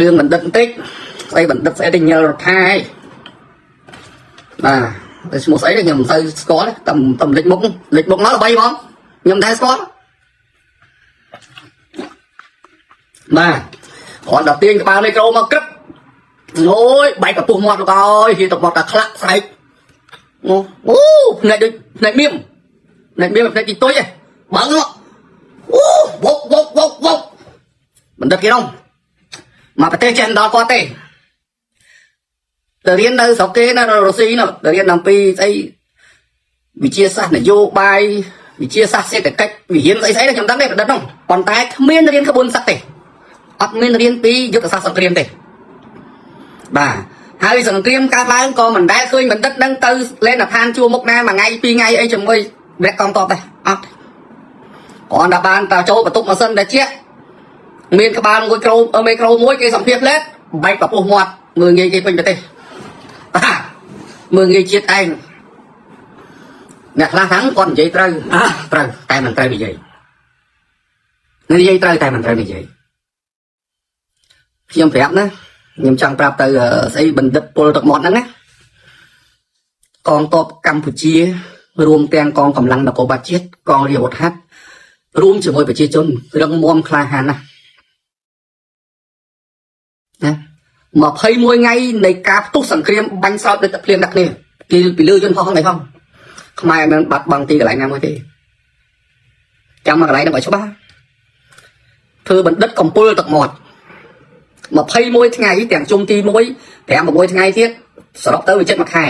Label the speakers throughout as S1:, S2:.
S1: រឿងបណ្ឌិតបន្តិចស្អីបណ្ឌិតស្អីទៅញិលរដ្ឋាឯងបាទតែឈ្មោះស្អីទេខ្ញុំមិនសូវស្គាល់ទេតែតែលិចមុខលិចមុខមកល្បីហ្មងខ្ញុំមិនដែលស្គាល់បាទគ្រាន់តែទាញក្បាលមីក្រូមកក្រឹបអូយបែកកពុះមាត់លោកអើយហ៊ានទៅមាត់តែខ្លាក់ស្រែកអូអូភ្នែកដូចភ្នែកមៀមភ្នែកមៀមភ្នែកទីតុយឯងបើងមកអូវកវកវកវកបណ្ឌិតគេនោះមកប្រទេសចេះមិនដល់គាត់ទេទៅរៀននៅស្រុកគេនៅរុស្ស៊ីនោះទៅរៀនអំពីស្អីវិទ្យាសាស្ត្រនយោបាយវិទ្យាសាស្ត្រសេដ្ឋកិច្ចវិញ្ញាណស្អីស្អីខ្ញុំដឹងទេបណ្ឌិតនោះប៉ុន្តែគ្មានរៀនក្បួនសឹកទេអត់មានរៀនពីយុទ្ធសាស្ត្រសង្គ្រាមទេបាទហើយសង្គ្រាមកើតឡើងក៏មិនដែលឃើញបណ្ឌិតនឹងទៅលេនឋានជួរមុខណាមួយថ្ងៃពីរថ្ងៃអីជាមួយវគ្គកងទ័ពដែរអត់គ្រាន់តែបានតែចូលបន្ទប់ម៉ាស៊ីនតែជាមានក្បាលមួយក្រូមេក្រូមួយគេសម្ភារផ្លែតបែកប្រពោះមាត់មើងងាយគេពេញប្រទេសបាទមើងងាយជាតិឯងអ្នកខ្លះហ្នឹងគាត់និយាយត្រូវអ่ะត្រូវតែមិនត្រូវនិយាយនិយាយត្រូវតែមិនត្រូវនិយាយខ្ញុំប្រាប់ណាខ្ញុំចង់ប្រាប់ទៅស្អីបណ្ឌិតពលទឹកមាត់ហ្នឹងណាកងទ័ពកម្ពុជារួមទាំងកងកម្លាំងនគរបាលជាតិកងរាជអាវុធហត្ថរួមជាមួយប្រជាជនរឹងមាំក្លាហានណាស់ណា21ថ្ងៃនៃការផ្ទុះសង្គ្រាមបាញ់ស្រោចដូចតែភ្លៀងដាក់គ្នាគេពីលើយន្តហោះហ្នឹងឯងផងខ្មែរមិនបាត់បង់ទីកន្លែងណាមួយទេចាំមកកន្លែងហ្នឹងឲ្យច្បាស់ធ្វើបណ្ឌិតកំពុលទឹកមាត់21ថ្ងៃទាំងជុំទី1 5 6ថ្ងៃទៀតសរុបទៅវាចិត្តមួយខែ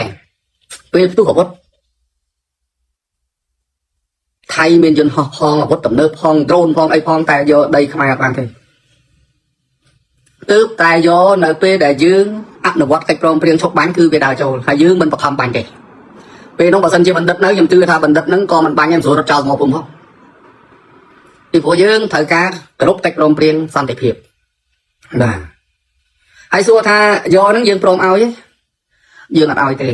S1: ពេលផ្ទុះអាវុធថៃមានយន្តហោះផងអាវុធទំនើបផងដ្រូនផងអីផងតែយកដីខ្មែរអត់បានទេទើបតែយកនៅពេលដែលយើងអនុវត្តកិច្ចព្រមព្រៀងឈប់បាញ់គឺវាដើរចូលហើយយើងមិនបខំបាញ់ទេពេលនោះបើសិនជាបណ្ឌិតនៅខ្ញុំជឿថាបណ្ឌិតហ្នឹងក៏មិនបាញ់ដែរមិនស្រួលរត់ចោលមកពុំផងពីព្រោះយើងត្រូវការគោរពកិច្ចព្រមព្រៀងសន្តិភាពបាទហើយសួរថាយកហ្នឹងយើងព្រមឲ្យទេយើងអត់ឲ្យទេ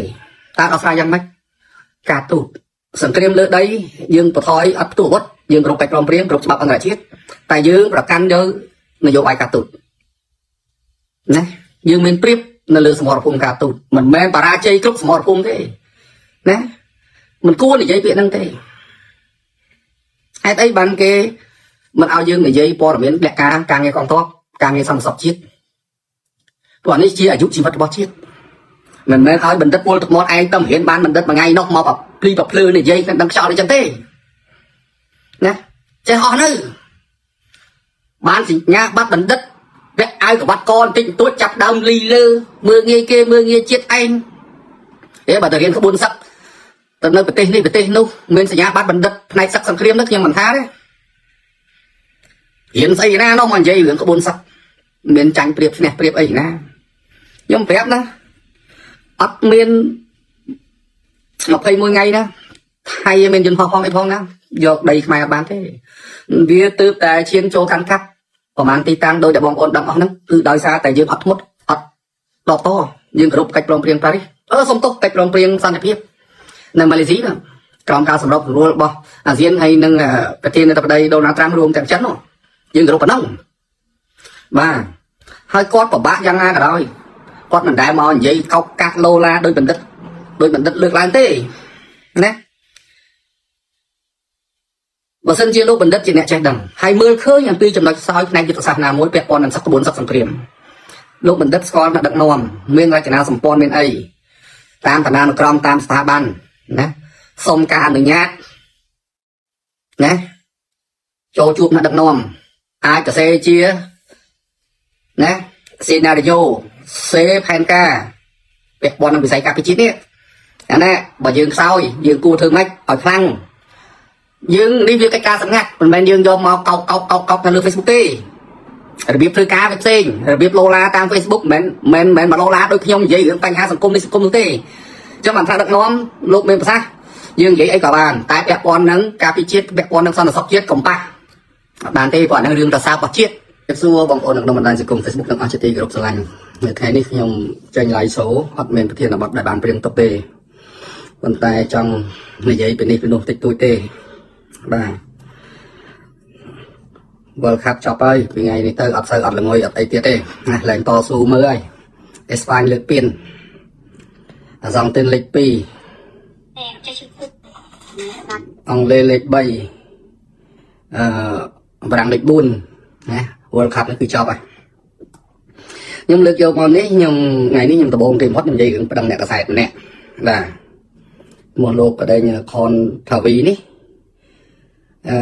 S1: តើដោះស្រាយយ៉ាងម៉េចការទូតសង្គ្រាមលើដីយើងបន្ថយអត់ផ្ទុះអាវុធយើងគោរពកិច្ចព្រមព្រៀងគោរពច្បាប់អន្តរជាតិតែយើងប្រកាន់យកនយោបាយការទូតណាយើងមានព្រៀបនៅលើសមរភូមិការទូតមិនមែនបរាជ័យគ្រប់សមរភូមិទេណាមិនគួរនិយាយពាក្យហ្នឹងទេហេតុអីបានគេមិនឲ្យយើងនិយាយព័ត៌មានលក្ខការការងារកងទ័ពការងារសន្តិសុខជាតិព្រោះអានេះជាអាយុជីវិតរបស់ជាតិមិនមែនឲ្យបណ្ឌិតពលទឹកមាត់ឯងទៅរៀនបានបណ្ឌិតមួយថ្ងៃនោះមកភ្លីប្រភ្លឺនិយាយដឹងខ្យល់អីចឹងទេណាចេះអស់នៅបានសញ្ញាបត្របណ្ឌិតពាក់អាវក្បាត់កបន្តិចបន្តួចចាប់ដើមលីលើមើងងាយគេមើងងាយជាតិឯងអេបើទៅរៀនក្បួនសឹកទៅនៅប្រទេសនេះប្រទេសនោះមានសញ្ញាបត្របណ្ឌិតផ្នែកសឹកសង្គ្រាមនោះខ្ញុំមិនថាទេរៀនស្អីណានោះមកនិយាយរឿងក្បួនសឹកមានចាញ់ព្រៀបឈ្នះព្រៀបអីណាខ្ញុំប្រាប់ណាអត់មាន21ថ្ងៃណាថៃមានយន្តហោះផងអីផងណាយកដីខ្មែរអត់បានទេវាទើបតែឈានចូលកាន់កាប់ប្រហែលទីតាំងដោយតែបងប្អូនដឹងអស់ហ្នឹងគឺដោយសារតែយើងអត់ធ្មត់អត់តបតយើងគោរពកិច្ចព្រមព្រៀងប៉ារីសអឺសុំទោសកិច្ចព្រមព្រៀងសន្តិភាពនៅម៉ាឡេស៊ីណាក្រោមការសម្របសម្រួលរបស់អាស៊ានហើយនិងប្រធានាធិបតីដូណាល់ត្រាំរួមទាំងចិននោះយើងគោរពប៉ុណ្ណឹងបាទហើយគាត់ពិបាកយ៉ាងណាក៏ដោយគាត់មិនដែលមកនិយាយកោកកាត់ឡូឡាដោយបណ្ឌិតដោយបណ្ឌិតលើកឡើងទេណាបើសិនជាលោកបណ្ឌិតជាអ្នកចេះដឹងហើយមើលឃើញអំពីចំណុចខ្សោយផ្នែកយុទ្ធសាស្ត្រណាមួយពាក់ព័ន្ធនឹងសឹកក្បួនសឹកសង្គ្រាមលោកបណ្ឌិតស្គាល់អ្នកដឹកនាំមានរចនាសម្ព័ន្ធមានអីតាមឋានានុក្រមតាមស្ថាប័នណាសុំការអនុញ្ញាតណាចូលជួបអ្នកដឹកនាំអាចសរសេរជាណាសេណារីយ៉ូសេផែនការពាក់ព័ន្ធនឹងវិស័យការពារជាតិនេះអាណាបើយើងខ្សោយយើងគួរធ្វើម៉េចឲ្យខ្លាំងយើងនេះវាកិច្ចការសម្ងាត់មិនមែនយើងយកមកកោកកោកកោកកោកនៅលើ Facebook ទេរបៀបធ្វើការវាផ្សេងរបៀបឡូឡាតាម Facebook មិនមែនមិនមែនមកឡូឡាដូចខ្ញុំនិយាយរឿងបញ្ហាសង្គមនេះសង្គមនោះទេអញ្ចឹងបានថាដឹកនាំលោកមានប្រសាសន៍យើងនិយាយអីក៏បានតែពាក់ព័ន្ធនឹងការពិជាតិពាក់ព័ន្ធនឹងសន្តិសុខជាតិកំប៉ះអត់បានទេព្រោះអានឹងរឿងប្រសើររបស់ជាតិជម្រាបសួរបងប្អូននៅក្នុងបណ្ដាញសង្គម Facebook ទាំងអស់ជាទីគោរពស្រឡាញ់នៅថ្ងៃនេះខ្ញុំចេញ live show អត់មានប្រធានបទដែលបានព្រៀងទុកទេប៉ុន្តែចង់និយាយពីនេះពីនោះតិចតួចទេបាទ World Cup ចប់ហើយពីថ្ងៃនេះទៅអត់សូវអត់ល្ងុយអត់អីទៀតទេណាឡើងតស៊ូមើលហើយអេស្ប៉ាញលើកពានអាសង់ទីនលេខ2អង់គ្លេសលេខ3បារាំងលេខ4ណា World Cup នេះគឺចប់ហើយខ្ញុំលើកយកមកនេះខ្ញុំថ្ងៃនេះខ្ញុំដំបូងគេបំផុតខ្ញុំនិយាយរឿងប្តឹងអ្នកកសែតម្នាក់បាទឈ្មោះលោកកដេញខនថាវីនេះអឺ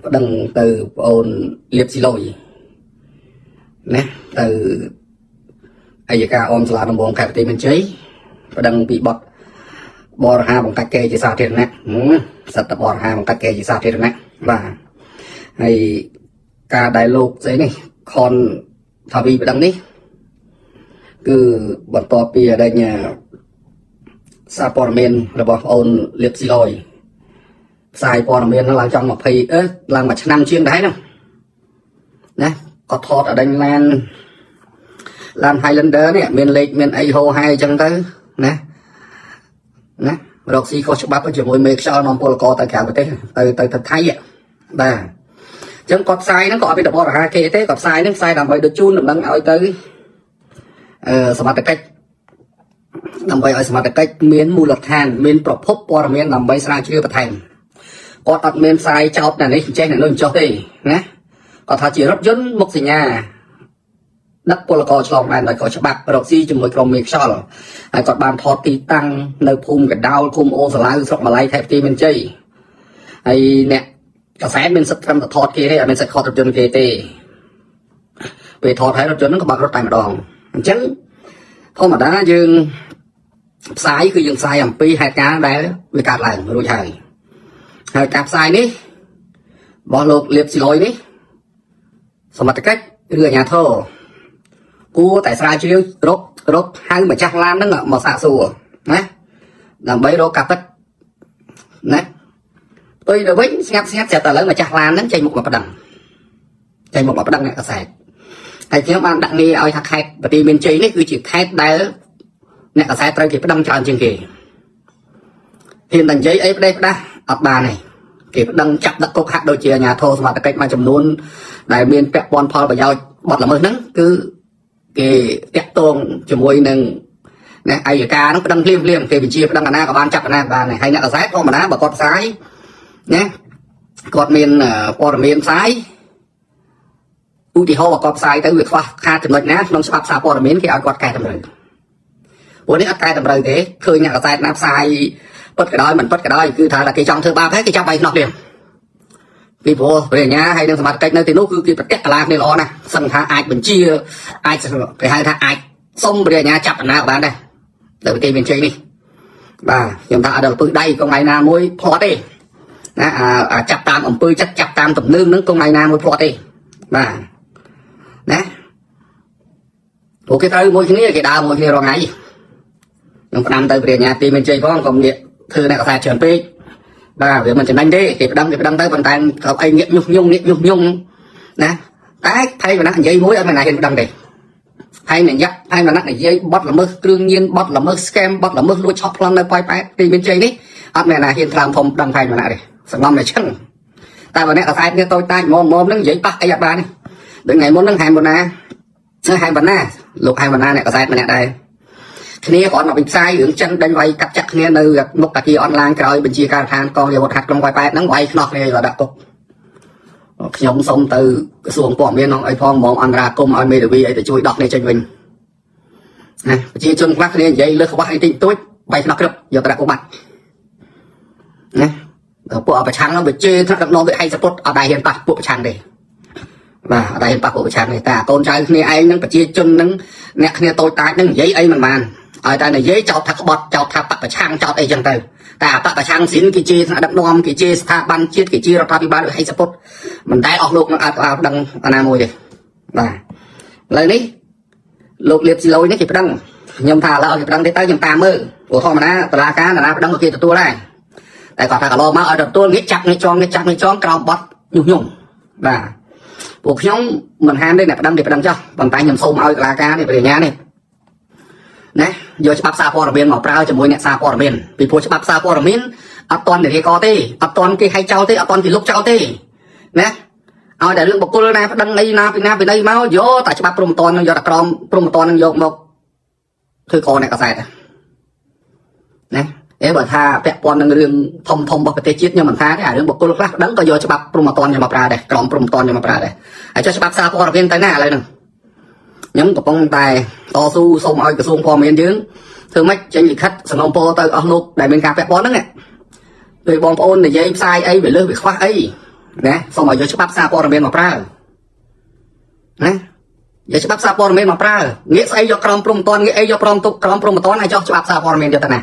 S1: ប្តឹងទៅប្អូនលៀបស៊ីលយណាទៅអយ្យការអមសាលាដំបងខេត្តបន្ទាយមានជ័យប្តឹងពីបទបរិហាបង្កាច់គេជាសាធារណៈសិតតបរិហាបង្កាច់គេជាសាធារណៈបាទហើយការដែលលោកស្អីនេះខនថាវីប្តឹងនេះគឺបន្ទាប់ពីអដេញសារព័ត៌មានរបស់ប្អូនលៀបស៊ីលយផ្សាយព័ត៌មានហ្នឹងឡើងចង់20អឺឡើងមួយឆ្នាំជាងដែរហ្នឹងណាក៏ថតអដេញឡាន Highlander នេះមានលេខមានអីហោហែអញ្ចឹងទៅណាណារកស៊ីខុសច្បាប់ជាមួយមេខ្យល់នាំពលករទៅក្រៅប្រទេសទៅទៅទៅថៃបាទអញ្ចឹងគាត់ផ្សាយហ្នឹងក៏អត់មានបរិហាគេទេគាត់ផ្សាយហ្នឹងផ្សាយដើម្បីដូចជូនដំណឹងឲ្យទៅសមត្ថកិច្ចដើម្បីឲ្យសមត្ថកិច្ចមានមូលដ្ឋានមានប្រភពព័ត៌មានដើម្បីស្រាវជ្រាវបន្ថែមគាត់អត់មានផ្សាយចោតតែនេះចេះអ្នកនោះចោះទេណាគាត់ថាជារថយន្តមុខសញ្ញាដឹកពលករឆ្លងដែនដោយខុសច្បាប់រកស៊ីជាមួយក្រុមមេខ្យល់ហើយគាត់បានថតទីតាំងនៅភូមិកដោលឃុំអូសាឡាវស្រុកម៉ាឡៃខេត្តបន្ទាយមានជ័យហើយអ្នកកសែតមានសិទ្ធិត្រឹមតែថតគេទេអត់មានសិទ្ធិថតរថយន្តគេទេពេលថតហើយរថយន្តហ្នឹងក៏បើករត់តែម្ដងអញ្ចឹងធម្មតាយើងផ្សាយគឺយើងផ្សាយអំពីហេតុការណ៍ដែលវាកើតឡើងរួចហើយហើយការផ្សាយនេះរបស់លោកលៀបស៊ីលយនេះសមត្ថកិច្ចឬអាជ្ញាធរគួរតែស្រាវជ្រាវរករកហៅម្ចាស់ឡានហ្នឹងមកសាកសួរណាដើម្បីរកការពិតណាផ្ទុយទៅវិញស្ងាត់ស្ងាត់ស្រាប់តែឥឡូវម្ចាស់ឡានហ្នឹងចេញមុខមកប្តឹងចេញមុខមកប្តឹងអ្នកកសែតហើយខ្ញុំបានដាក់ងារឲ្យថាខេត្តបន្ទាយមានជ័យនេះគឺជាខេត្តដែលអ្នកកសែតត្រូវគេប្តឹងច្រើនជាងគេហ៊ានតែនិយាយអីផ្ដេសផ្ដាស់អត់បានទេគេប្តឹងចាប់ដាក់គុកហាក់ដូចជាអាជ្ញាធរសមត្ថកិច្ចមួយចំនួនដែលមានពាក់ព័ន្ធផលប្រយោជន៍បទល្មើសហ្នឹងគឺគេតាក់ទងជាមួយនឹងណាអយ្យការហ្នឹងប្តឹងភ្លាមភ្លាមគេបញ្ជាប្តឹងអាណាក៏បានចាប់អាណាក៏បានដែរហើយអ្នកកសែតធម្មតាបើគាត់ផ្សាយណាគាត់មានព័ត៌មានផ្សាយឧទាហរណ៍បើគាត់ផ្សាយទៅវាខ្វះខាតចំណុចណាក្នុងច្បាប់សារព័ត៌មានគេឲ្យគាត់កែតម្រូវពួកនេះអត់កែតម្រូវទេឃើញអ្នកកសែតណាផ្សាយពិតក៏ដោយមិនពិតក៏ដោយគឺថាតែគេចង់ធ្វើបាបហើយគេចាប់បាយខ្នោះភ្លាមពីព្រោះព្រះញ្ញាហើយនឹងសមត្ថកិច្ចនៅទីនោះគឺគេប្រតិកលាគ្នាល្អណាស់សឹងថាអាចបញ្ជាអាចគេហៅថាអាចសុំព្រះញ្ញាចាប់អាណាក៏បានដែរនៅប្រទេសមានជ័យនេះបាទខ្ញុំថាអត់ដល់ពឹសដៃកងថ្ងៃណាមួយផ្លាត់ទេណាអាចាប់តាមអំពើចិត្តចាប់តាមទំនើងហ្នឹងកងថ្ងៃណាមួយផ្លាត់ទេបាទណាពួកគេត្រូវមួយគ្នាគេដើរមួយគ្នារាល់ថ្ងៃខ្ញុំផ្ដាំទៅព្រះញ្ញាទីមានជ័យផងកុំងាកធ្វើអ្នកកសែតច្រើនពេកបាទវាមិនចំណេញទេគេប្តឹងគេប្តឹងទៅប៉ុន្តែក៏អីងាកញុះញង់ងាកញុះញង់ណាតែថៃវណ្ណៈនិយាយមួយអត់មានណាហ៊ានប្តឹងទេថៃនិយាយថៃវណ្ណៈនិយាយបត់ល្មើសគ្រឿងញៀនបត់ល្មើស scam បត់ល្មើសលួចឆក់ប្លន់នៅប៉ោយប៉ែតទីមានជ័យនេះអត់មានណាហ៊ានថ្លើមធំប្តឹងថៃវណ្ណៈទេសងំតែឈឹងតែបើអ្នកកសែតនេះតូចតាចមុំមុំហ្នឹងនិយាយប៉ះអីអត់បានទេដូចថ្ងៃមុនហ្នឹងហែមបណ្ណាហែមបណ្ណាលោកហែមបណ្ណាអ្នកកសែតម្នាក់ដែរគ្នាគាត់មកពីផ្សាយរឿងចិនដេញវាយកាប់ចាក់គ្នានៅមុខតាគីអនឡាញក្រោយបញ្ជាការដ្ឋានកងរាជអាវុធហត្ថក្រុងប៉ោយប៉ែតហ្នឹងវាយខ្នោះគ្នាយកដាក់គុកខ្ញុំសុំទៅក្រសួងព័ត៌មានក្នុងអីផងហ្មងអន្តរាគមឲ្យមេធាវីអីទៅជួយដោះគ្នាចេញវិញណាប្រជាជនខ្លះគ្នានិយាយលើសខ្វះអីតិចតួចវាយខ្នោះក្រឹបយកទៅដាក់គុកបាត់ណាពួកអប្រឆាំងហ្នឹងវាជេរថ្នាក់ដឹកនាំដូចហៃសពុតអត់ដែរហ៊ានប៉ះពួកប្រឆាំងទេបាទអត់ដែរហ៊ានប៉ះពួកប្រឆាំងទេតែកូនចៅគ្នាឯងហ្នឹងប្រជាជនហ្នឹងអ្នកគ្នាតូចតាចហ្នឹងនិយាយអីមិនបានឲ្យតែនិយាយចោទថាក្បត់ចោទថាបកប្រឆាំងចោទអីចឹងទៅតែបកប្រឆាំងស៊ីនគេជេរថ្នាក់ដឹកនាំគេជេរស្ថាប័នជាតិគេជេររដ្ឋាភិបាលដូចហៃសពុតមិនដែលអស់លោកនឹងអត់ដឹងអាណាមួយទេបាទឥឡូវនេះលោកលៀបស៊ីឡូយនេះគេប្តឹងខ្ញុំថាឥឡូវឲ្យគេប្តឹងទេទៅខ្ញុំតាមមើលព្រោះធម្មតាតឡាការណាប្តឹងក៏គេទទួលដែរតែគាត់ថាកន្លងមកឲ្យទទួលងាកចាប់ងាកចងងាកចាប់ងាកចងក្រោមបត់ញុះញង់បាទពួកខ្ញុំមិនហាមទេអ្នកប្តឹងគេប្តឹងចុះប៉ុន្តែខ្ញុំសូមឲ្យតឡាការនេះព្រះញ្ញានេះណាយកច្បាប់សារព័ត៌មានមកប្រើជាមួយអ្នកសារព័ត៌មានពីព្រោះច្បាប់សារព័ត៌មានអត់ទាន់និយាយកទេអត់ទាន់គេហែកចោលទេអត់ទាន់គេលុបចោលទេណា ឲ្យតែរឿងបុគ្គលណាប្តឹងអីណាពីណាពីណីមកយកតែច្បាប់ព្រំតននឹងយកតែក្រមព្រំតននឹងយកមកធ្វើកអ្នកកសែតណាអេបើថាពាក់ព័ន្ធនឹងរឿងធំធំរបស់ប្រទេសជាតិខ្ញុំមិនថាទេអារឿងបុគ្គលខ្លះប្តឹងក៏យកច្បាប់ព្រំតនយកមកប្រើដែរក្រមព្រំតនយកមកប្រើដែរហើយចុះច្បាប់សារព័ត៌មានទៅណាឥឡូវហ្នឹងខ្ញុំកំពុងតែតស៊ូសូមឲ្យក្រសួងព័ត៌មានយើងធ្វើម៉េចចេញលិខិតសំណូមពរទៅអស់លោកដែលមានការពាក់ព័ន្ធហ្នឹងពេលបងប្អូននិយាយផ្សាយអីវាលើសវាខ្វះអីណាសូមឲ្យយកច្បាប់សារព័ត៌មានមកប្រើណាយកច្បាប់សារព័ត៌មានមកប្រើងាកស្អីយកក្រមព្រំតនងាកអីយកក្រមទុកក្រមព្រំតនឲ្យចោះច្បាប់សារព័ត៌មានយកទៅណា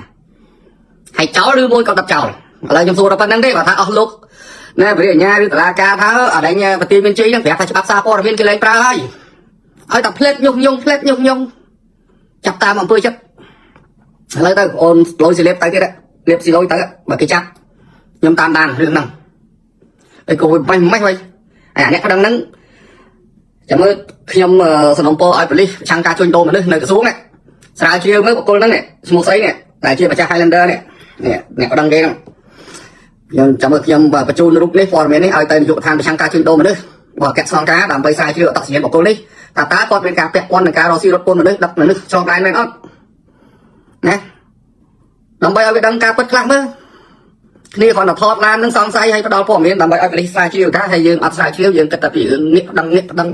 S1: ហើយចោលឬមួយក៏ដុតចោលឥឡូវខ្ញុំសួរដល់ប៉ុណ្្នឹងទេបើថាអស់លោកណាព្រះអញ្ញាឬតឡាការថាអរិញប្រទីមានជ័យហ្នឹងប្រាប់ថាច្បាប់សារព័ត៌មានគេលែងប្រើហើយឲ្យតែផ្លេតញុះញង់ផ្លេតញុះញង់ចាប់តាមអំពើចិត្តឥឡូវទៅអូនលុយស៊ីលេបទៅទៀតលេបស៊ីលុយទៅបើគេចាប់ខ្ញុំតាមដានរឿងហ្នឹងអីក៏វាបាញ់ម៉េចវិញអាអ្នកប្តឹងហ្នឹងចាំមើលខ្ញុំសំណូមពរឲ្យប៉ូលីសប្រឆាំងការជួញដូរមនុស្សនៅក្រសួងនេះស្រាវជ្រាវមើលបុគ្គលហ្នឹងឈ្មោះស្អីនេះដែលជាម្ចាស់ Highlander នេះនេះអ្នកប្តឹងគេហ្នឹងខ្ញុំចាំមើលខ្ញុំបញ្ជូនរូបនេះព័ត៌មាននេះឲ្យទៅនាយកដ្ឋានប្រឆាំងការជួញដូរមនុស្សរបស់អគ្គស្នងការដើម្បីស្រាវជ្រាវអត្តសញ្ញាណបុគ្គលនេះតើតើគាត់មានការពាក់ព័ន្ធនឹងការរកស៊ីរត់ពន្ធមនុស្សដឹកមនុស្សឆ្លងដែនមែនអត់ណាដើម្បីឲ្យវាដឹងការពិតខ្លះមើលគ្នាគ្រាន់តែថតឡាននឹងសង្ស័យឲ្យផ្ដល់ព័ត៌មានដើម្បីឲ្យប៉ូលីសស្រាវជ្រាវថាហើយយើងអត់ស្រាវជ្រាវយើងគិតតែពីរឿងនេះប្តឹងនេះប្តឹង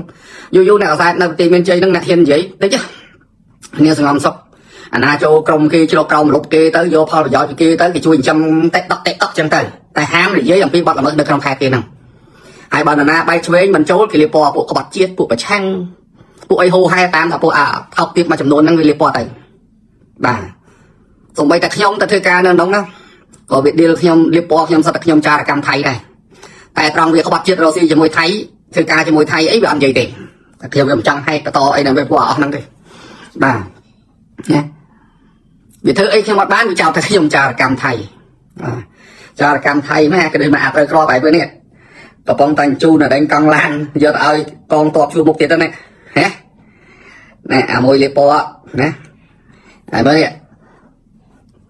S1: យូរយូរអ្នកអាសែតនៅប្រទេសមានជ័យនឹងអ្នកហ៊ាននិយាយតិចគ្នាសងំសុខអាណាចូលក្រុមគេជ្រកក្រោមលុបគេទៅយកផលប្រយោជន៍ពីគេទៅគេជួយចិញ្ចឹមតិតក់តិតក់ចឹងទៅតែហាមនិយាយអំពីបទល្មើសនៅក្នុងខេត្តគេហ្នឹងហើយបើនរណាបែកឆ្វេងមិនចូលគេលាបពណ៌ពួកក្បត់ជាតិពួកប្រឆាំងពួកអីហូហែតាមថាពួកអាថោកទៀតមួយចំនួនហ្នឹងវាលាបពណ៌ទៅបាទសំបីតែខ្ញុំទៅធ្វើការនៅក្នុងហ្នឹងក៏វាឌីលខ្ញុំលាបពណ៌ខ្ញុំសិតតែខ្ញុំចារកម្មថៃដែរតែត្រង់វាក្បត់ជាតិរស់ស៊ីជាមួយថៃធ្វើការជាមួយថៃអីវាអត់និយាយទេតែខ្ញុំវាមិនចង់ហែកបន្តអីដើម្បីពួកអស់ហ្នឹងទេបាទណាវាធ្វើអីខ្ញុំអត់បានវាចោទថាខ្ញុំចារកម្មថៃចារកម្មថៃម៉ែក៏ដូចមកអាត្រូវក្របឯពេលនេះកំពុងតែជូនអដេញកង់ឡានយកទៅឲ្យកងតបជួមុខទៀតទៅណាហ៎ណែអាមួយលេពណ៌ណាហើយមើលនេះ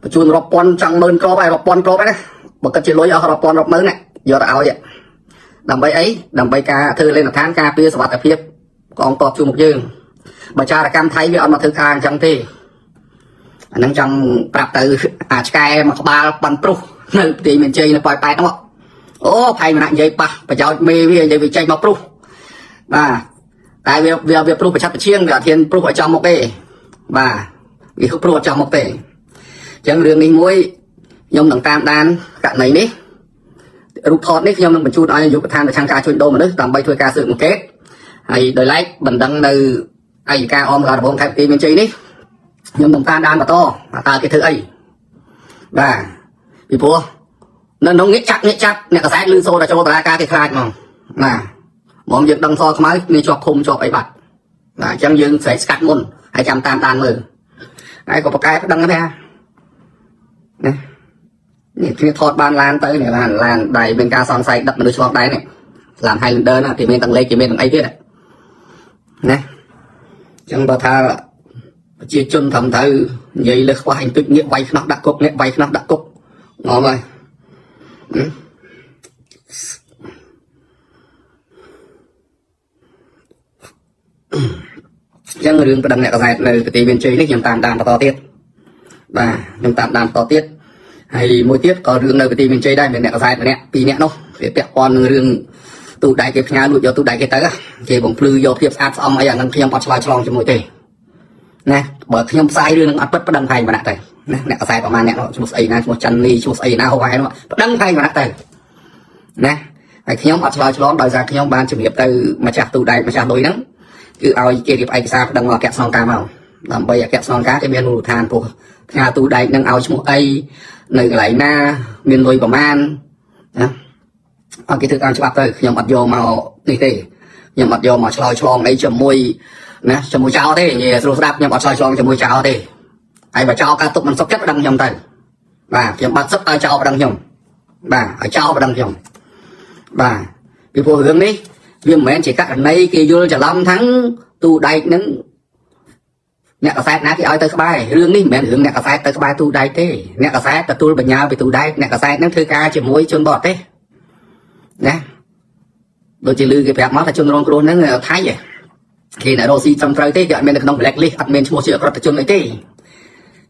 S1: បញ្ជូនរាប់ពាន់ចង់ម៉ឺនក្របហើយរាប់ពាន់ក្របហើយណាបើគិតជាលុយអស់រាប់ពាន់រាប់ម៉ឺនណាយកទៅឲ្យដើម្បីអីដើម្បីការធ្វើលេនដ្ឋានការពារសុវត្ថិភាពកងតបជួមុខយើងបើចារកម្មថៃវាអត់មកធ្វើការអញ្ចឹងទេអាហ្នឹងចង់ប្រាប់ទៅអាឆ្កែមួយក្បាលប៉ាន់ព្រុសនៅប្រទេសមានជ័យនៅប៉ោយប៉ែតហ្នឹងអូផែងម្នាក់និយាយប៉ះប្រយោជន៍មេវានិយាយវាចេញមកព្រុសបាទតែវាវាវាព្រុសប្រឆាត់ប្រឈៀងវាអត់ហ៊ានព្រុសឲ្យចំមុខទេបាទវាព្រុសអត់ចំមុខទេអញ្ចឹងរឿងនេះមួយខ្ញុំនឹងតាមដានករណីនេះរូបថតនេះខ្ញុំនឹងបញ្ជូនឲ្យនាយកដ្ឋានប្រឆាំងការជួញដូរមនុស្សដើម្បីធ្វើការស៊ើបអង្កេតហើយដោយឡែកបណ្ដឹងនៅអយ្យការអមការដំបងខេត្តទីមានជ័យនេះខ្ញុំនឹងតាមដានបន្តតើគេធ្វើអីបាទពីព្រោះនៅក្នុងងាកចាក់ងាកចាប់អ្នកកសែតលឺសូរដល់ចូលតឡាការគេខ្លាចហ្មងបាទហ្មងយើងដឹងសខ្មៅនេះជាប់ឃុំជាប់អីបាត់បាទអញ្ចឹងយើងស្រែកស្កាត់មុនហើយចាំតាមដានមើលហើយក៏ប្រកែប្តឹងដែរណានេះគ្នាថតបានឡានទៅនេះឡានឡានដៃមានការសង្ស័យដឹកមនុស្សឆ្លងដែរនេះឡាន Highlander ណាគេមានទាំងលេខគេមានទាំងអីទៀតណាអញ្ចឹងបើថាប្រជាជនត្រឹមត្រូវនិយាយលើខ្វះអញទុចងាកវាយខ្នោះដាក់គុកងាកវាយខ្នោះដាក់គុកងំហើយអញ្ចឹងរឿងប្តឹងអ្នកកសែតនៅប្រទេសមានជ័យនេះខ្ញុំតាមដានបន្តទៀតបាទខ្ញុំតាមដានបន្តទៀតហើយមួយទៀតក៏រឿងនៅប្រទេសមានជ័យដែរមានអ្នកកសែតម្នាក់ពីរនាក់នោះវាពាក់ព័ន្ធនឹងរឿងទូដែកគេផ្ញើលួចយកទូដែកគេទៅគេបំភ្លឺយកភាពស្អាតស្អំអីអានឹងខ្ញុំអត់ឆ្លើយឆ្លងជាមួយទេណាបើខ្ញុំផ្សាយរឿងនឹងអត់ពិតប្តឹងផែងម្នាក់ទៅណាអ្នកកសែតប្រហែលអ្នកឈ្មោះស្អីណាឈ្មោះច័ន្ទនីឈ្មោះស្អីណាហូហែនោះប្តឹងផែងម្នាក់ទៅណាហើយខ្ញុំអត់ឆ្លើយឆ្លងដោយសារខ្ញុំបានជំរាបទៅម្ចាស់ទូដែកម្ចាស់លុយហ្នឹងគឺឲ្យគេរៀបឯកសារប្តឹងមកអគ្គស្នងការមកដើម្បីអគ្គស្នងការគេមានមូលដ្ឋានព្រោះផ្ញើទូដែកនឹងឲ្យឈ្មោះអីនៅកន្លែងណាមានលុយប្រមាណណាឲ្យគេធ្វើតាមច្បាប់ទៅខ្ញុំអត់យកមកនេះទេខ្ញុំអត់យកមកឆ្លើយឆ្លងអីជាមួយណាជាមួយចោលទេនិយាយស្រួលស្ដាប់ខ្ញុំអត់ឆ្លើយឆ្លងជាមួយចោលទេហើយបើចោលការទុកមិនសុខចិត្តប្តឹងខ្ញុំទៅបាទខ្ញុំបាត់សិតឲ្យចោលប្តឹងខ្ញុំបាទឲ្យចោលប្តឹងខ្ញុំបាទពីព្រោះរឿងនេះវាមិនមែនជាករណីគេយល់ច្រឡំทั้งទូដែកនឹងអ្នកកសែតណាគេឲ្យទៅក្បែររឿងនេះមិនមែនរឿងអ្នកកសែតទៅក្បែរទូដែកទេអ្នកកសែតទទួលបញ្ញាពីទូដែកអ្នកកសែតនឹងធ្វើការជាមួយជនបរទេសណា ដូចជាលឺគេប្រាប់មកថាជនរងគ្រោះហ្នឹងថៃហ៎គេអ្នករកស៊ីត្រឹមត្រូវទេគេអត់មាននៅក្នុង black list អត់មានឈ្មោះជាអក្រិតជនអីទេ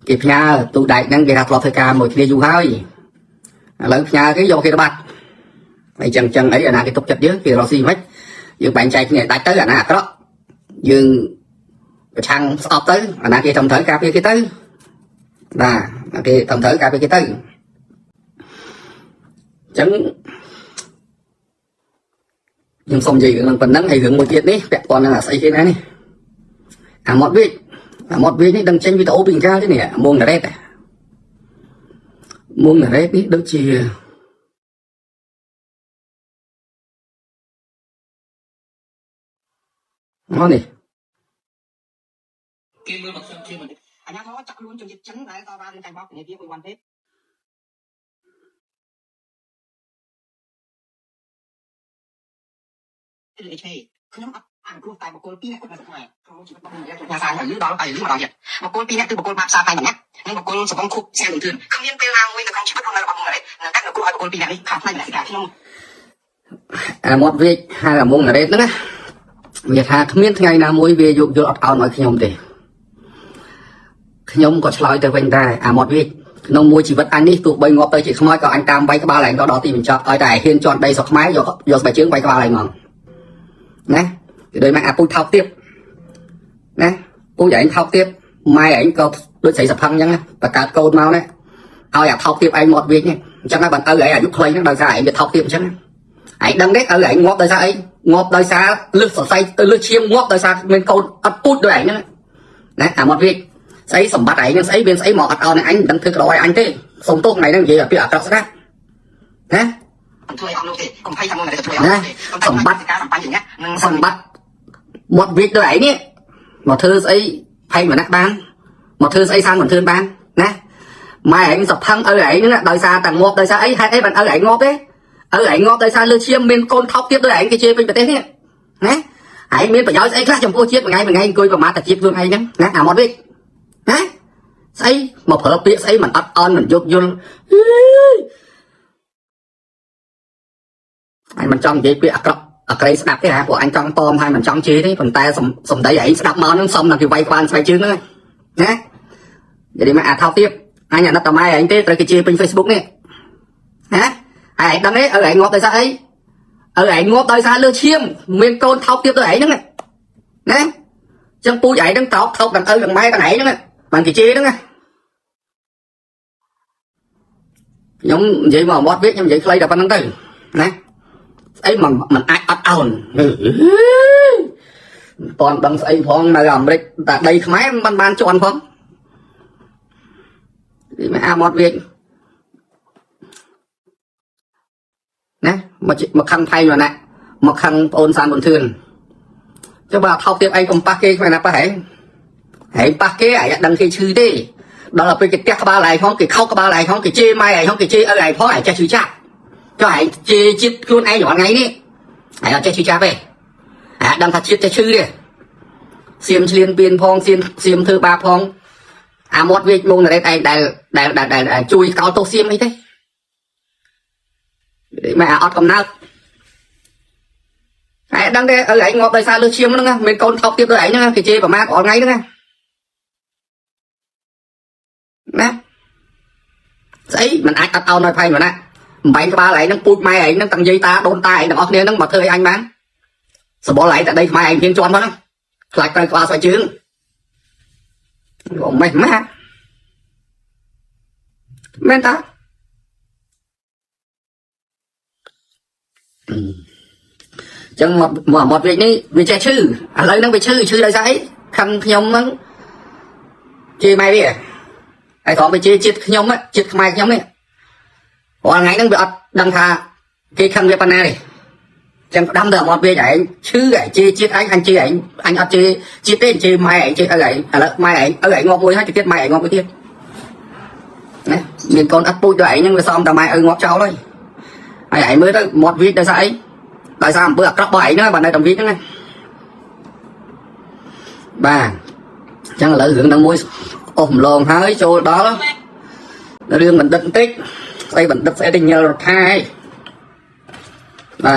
S1: គេផ្ញើទូដែកហ្នឹងគេថាធ្លាប់ធ្វើការមួយគ្នាយូរហើយឥឡូវផ្ញើគេយកគេទៅបាត់ហើយចឹងចឹងអីអាណាគេទុកចិត្តយើងគេរកស៊ីមិនយើងបែងចែកគ្នាដាច់ទៅអាណាអាក្រក់យើងប្រឆាំងស្អប់ទៅអាណាគេត្រឹមត្រូវការពារគេទៅបាទគេត្រឹមត្រូវការពារគេទៅចឹងខ្ញុំសូមនិយាយរឿងហ្នឹងប៉ុណ្ណឹងហើយរឿងមួយទៀតនេះពាក់ព័ន្ធនឹងអាស្អីគេណានេះអាមាត់វិចអាមាត់វិចនេះដឹងចេញវីដេអូពីកាលទេនេះមួងណារ៉េតមួងណារ៉េតនេះដូចជាមកនេះ
S2: គេមើលមកខ្ញុំជាមនុស្ស
S3: អាញាធរចាប់ខ្លួនជនជាតិចិនដែលតវ៉ារឿងចាញ់បោកធនាគារមួយវ៉ាន់ទេឬអេខ្ញុំអត់អនុគ្រោះតែបុគ្គលពីរនាក់គាត់នៅស្រុកខ្មែរក្នុងជីវិតរបស់ខ្ញុំញ៉ាសាយលឺដល់ហើយលឺម្ដងទៀតបុគ្គលពីរនាក់គឺបុគ្គលបាបសាផៃម្នាក់និងបុគ្គលសវងខុបសានធឿនគ្មានពេលណាមួយនៅក្នុងជីវិតរបស់របស់ខ្ញុំនឹងកាត់អនុគ្រោះឲ្យបុគ្គលពីរនាក់នេះខាងផ្នែកមនសិការខ្ញុំ
S1: អាមាត់វិចហៅអាមួងណារ៉េតហ្នឹងណាវាថាគ្មានថ្ងៃណាមួយវាយោគយល់អត់ឱនឲ្យខ្ញុំទេខ្ញុំក៏ឆ្លើយទៅវិញដែរអាមាត់វិចក្នុងមួយជីវិតអញនេះទោះបីងាប់ទៅជាខ្មោចក៏អញតាមវាយក្បាលឯងដល់ទីបញ្ចប់ឲ្យតែហ៊ានជន់ដីស្រុកខ្មែរយកយកស្បែកជើងវាយក្បាលឯងហ្មងណាគេដូចមកអាពូជថោកទៀតណាពូជឯងថោកទៀតម៉ែឯងក៏ដូចស្រីសផឹងអញ្ចឹងណាបង្កើតកូនមកណាឲ្យអាថោកទៀតឯងមាត់វិចនេះអញ្ចឹងហើយបានឪឯងអាយុខ្លីហ្នឹងដោយសារឯងវាថោកទៀតអញ្ចឹងណា ឯងដឹងទេឪឯងងាប់ដោយសារអីងាប់ដោយសារលឹះសរសៃទៅលឹះឈាមងាប់ដោយសារមានកូនអត់ពូជដូចឯងហ្នឹងណាអាមាត់វាស្អីសម្បត្តិឯងហ្នឹងស្អីមានស្អីមកអត់អោនអញមិនដឹងធ្វើក្រឲ្យអញទេសុំទោសថ្ងៃហ្នឹងនិយាយឲ្យពាក្យអាក្រក់ស្ដាប់ណា
S3: ធ្វើឲ្យអស់លោកទេកុំភ័យថាមកធ្វើឲ្យអស់លោកទេ
S1: សម្បត្តិ
S3: ការសម្បាញ់ជាអ្នកនិង
S1: សម្បត្តិមាត់វាដូចឯងនេះមកធ្វើស្អីផែងវណ្ណៈបានមកធ្វើស្អីសានបន្ទឿនបានណាម៉ែឯងសផឹងឪឯងហ្នឹងដោយសារតែងាប់ដោយសារអីហេតុអីបានឪឯងងាប់ទេឪឯងងាប់ដោយសារលើឈាមមានកូនថោកទៀតដូចឯងគេជេរពេញប្រទេសនេះណាឯងមានប្រយោជន៍ស្អីខ្លះចំពោះជាតិមួយថ្ងៃមួយថ្ងៃអង្គុយប្រមាថតែជាតិខ្លួនឯងហ្នឹងណាអាមាត់វិញណាស្អីមកប្រើពាក្យស្អីមិនអត់អន់មិនយោគយល់អឺ អញមិនចង់និយាយពាក្យអាក្រក់អាក្រៃស្ដាប់ទេហ่าពួកអញចង់តមហើយមិនចង់ជេរទេប៉ុន្តែសំសំដីឯងស្ដាប់មកហ្នឹងសំដល់គេវាយក្បាលស្បែកជើងហ្នឹងណានិយាយមកអាថោកទៀតអញអាណិតតែម៉ែឯងទេត្រូវគេជេរពេញ Facebook នេះណាហើយឯងដឹងទេឪឯងងាប់ដោយសារអីឪឯងងាប់ដោយសារលើឈាមមានកូនថោកទៀតទៅឯងហ្នឹងណាអញ្ចឹងពូជឯងហ្នឹងតោកថោកទាំងឪទាំងម៉ែទាំងឯងហ្នឹងបានគេជេរហ្នឹងណាខ្ញុំនិយាយមកមាត់វាខ្ញុំនិយាយខ្លីតែប៉ុណ្្នឹងទៅណា ស្អីមិនមិនអាចអត់អោនមិនតាន់ដឹងស្អីផងនៅអាមេរិកតែដីខ្មែរមិនបានជន់ផងនេះមកអាមាត់វាណាមកមកខឹងថៃមកណាមកខឹងប្អូនសានបន្ទឿនចុះបើថោកទៀតឯងកុំប៉ះគេគ្មានណាប៉ះឯងឯងប៉ះគេឯងអត់ដឹងគេឈឺទេដល់ទៅពេលគេទះក្បាលឯងផងគេខោកក្បាលឯងផងគេជេរម៉ែឯងផងគេជេរឪឯងផងឯងចេះឈឺចាប់ ចុះឯងជេរជាតិខ្លួនឯងរាល់ថ្ងៃនេះឯងអត់ចេះឈឺចាប់ទេឯងអត់ដឹងថាជាតិចេះឈឺទេសៀមឆ្លៀនពៀនផងសៀមសៀមធ្វើបាបផងអាមាត់វាចមងនរ៉េតឯងដែលដែលដែលដែលជួយកោលទោសសៀមអីទេម៉ែអាអត់កំណើតឯងដឹងទេឪឯងងាប់ដោយសារលើសឈាមហ្នឹងណាមានកូនថោកទៀតដូចឯងហ្នឹងគេជេរប្រមាថរាល់ថ្ងៃហ្នឹងណាណាស្អីมันអាចអត់អោនឲ្យផែងមកណា បំបែងក្បាលឯងហ្នឹងពូជម៉ែឯងហ្នឹងតាំងយាយតាដូនតាឯងទាំងអស់គ្នាហ្នឹងមកធ្វើឲ្យអញបានសបល់ឯងតែដីខ្មែរឯងហ៊ានជន់ផងហ្នឹងខ្លាចត្រូវក្បាលស្បែកជើងអូម៉េះម៉ាមែនតាអញ្ចឹងមកមកមាត់វានេះវាចេះឈឺឥឡូវហ្នឹងវាឈឺឈឺដោយសារអីខឹងខ្ញុំហ្នឹងជេរម៉ែវាហើយត្រង់វាជេរជាតិខ្ញុំជាតិខ្មែរខ្ញុំនេះ រាល់ថ្ងៃហ្នឹងវាអត់ដឹងថាគេខឹងវាប៉ុណ្ណាទេចឹងផ្ដាំទៅអត់វាឯងឈឺឯងជេរជាតិឯងអញជេរឯងអញអត់ជេរជាតិទេជេរម៉ែឯងជេរឪឯងឥឡូវម៉ែឯងឪឯងងាប់មួយហើយទៅទៀតម៉ែឯងងាប់មួយទៀតណាមានកូនអត់ពូជដល់ឯងហ្នឹងវាសមតែម៉ែឪងាប់ចោលហើយហើយឯងមើលទៅមាត់វាដោយសារអីដោយសារអំពើអាក្រក់របស់ឯងហ្នឹងបាទនៅតែវាហ្នឹងណាបាទចឹងឥឡូវរឿងហ្នឹងមួយអស់ម្លងហើយចូលដល់រឿងបណ្ឌិតបន្តិច ស្អីបណ្ឌិតស្អីទៅញ៉ិលរដ្ឋាឯងបា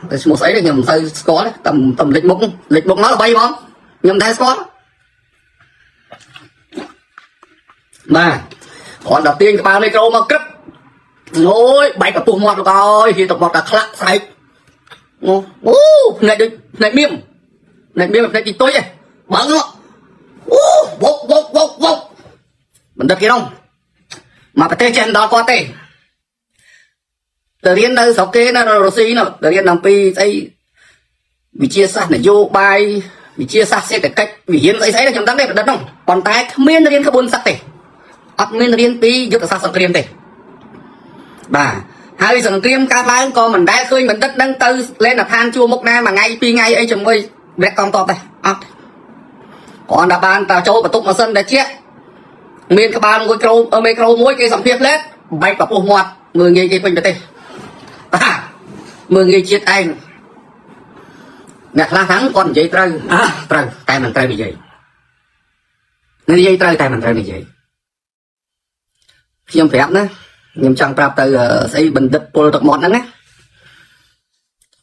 S1: ទ ឈ្មោះស្អីទេខ្ញុំមិនសូវស្គាល់ទេតែតែលេចមុខលេចមុខមកល្បីហ្មងខ្ញុំតែស្គាល់បាទគ្រាន់តែទាញក្បាលមីក្រូមកក្រឹបអូយបែកកពុះមាត់លោកអើយហៀទឹកមាត់តែខ្លាក់ស្រែកអូអូភ្នែកដូចភ្នែកមៀមភ្នែកមៀមភ្នែកទីតុយឯងបើងអូវកវកវកវកបណ្ឌិតគេនោះមកប្រទេសចេះមិនដល់គាត់ទេទៅរៀននៅស្រុកគេនៅរុស្ស៊ីនោះទៅរៀនអំពីស្អីវិទ្យាសាស្ត្រនយោបាយវិទ្យាសាស្ត្រសេដ្ឋកិច្ចវិញ្ញាណស្អីស្អីខ្ញុំដឹងទេបណ្ឌិតនោះប៉ុន្តែគ្មានរៀនក្បួនសឹកទេអត់មានរៀនពីយុទ្ធសាស្ត្រសង្គ្រាមទេបាទហើយសង្គ្រាមកើតឡើងក៏មិនដែលឃើញបណ្ឌិតនឹងទៅលេនឋានជួរមុខណាមួយថ្ងៃពីរថ្ងៃអីជាមួយវគ្គកងទ័ពដែរអត់គ្រាន់តែបានតែចូលបន្ទប់ម៉ាស៊ីនដែលជាមានក្បាលមួយក្រូមេក្រូមួយគេសម្ភារផ្លែតបែកប្រពោះមាត់មើលងាយគេពេញប្រទេសបាទមើលងាយជាតិឯងអ្នកខ្លះហ្នឹងគាត់និយាយត្រូវត្រូវតែមិនត្រូវនិយាយនិយាយត្រូវតែមិនត្រូវនិយាយខ្ញុំប្រាប់ណាខ្ញុំចង់ប្រាប់ទៅស្អីបណ្ឌិតពលទឹកមាត់ហ្នឹងណា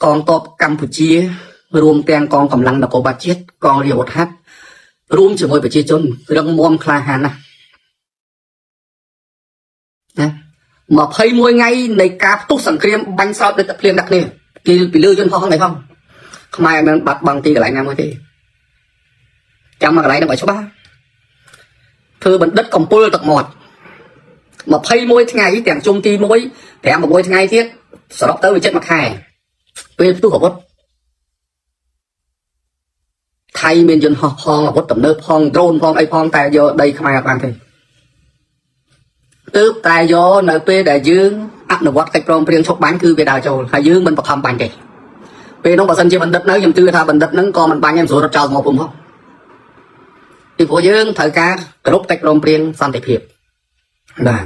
S1: កងទ័ពកម្ពុជារួមទាំងកងកម្លាំងនគរបាលជាតិកងរាជអាវុធហត្ថរួមជាមួយប្រជាជនរឹងមាំក្លាហានណាស់ណា21ថ្ងៃនៃការផ្ទុះសង្គ្រាមបាញ់ស្រោចដូចទឹកភ្លៀងដាក់គ្នាគេពីលើយន្តហោះហ្នឹងផងខ្មែរមិនបាត់បង់ទីកន្លែងណាមួយទេចាំមកកន្លែងហ្នឹងឲ្យច្បាស់ធ្វើបណ្ឌិតកំពុលទឹកមាត់21ថ្ងៃទាំងជុំទី1 5 6ថ្ងៃទៀតសរុបទៅវាចិត្តមួយខែពេលផ្ទុះអាវុធថៃមានយន្តហោះផងអាវុធទំនើបផងដ្រូនផងអីផងតែយកដីខ្មែរអត់បានទេទើបតែយកនៅពេលដែលយើងអនុវត្តកិច្ចព្រមព្រៀងឈប់បាញ់គឺវាដើរចូលហើយយើងមិនបខំបាញ់ទេពេលនោះបើសិនជាបណ្ឌិតនៅខ្ញុំជឿថាបណ្ឌិតហ្នឹងក៏មិនបាញ់ដែរមិនស្រួលរត់ចោលមកពុំផងពីព្រោះយើងត្រូវការគ្រប់កិច្ចព្រមព្រៀងសន្តិភាពបាទ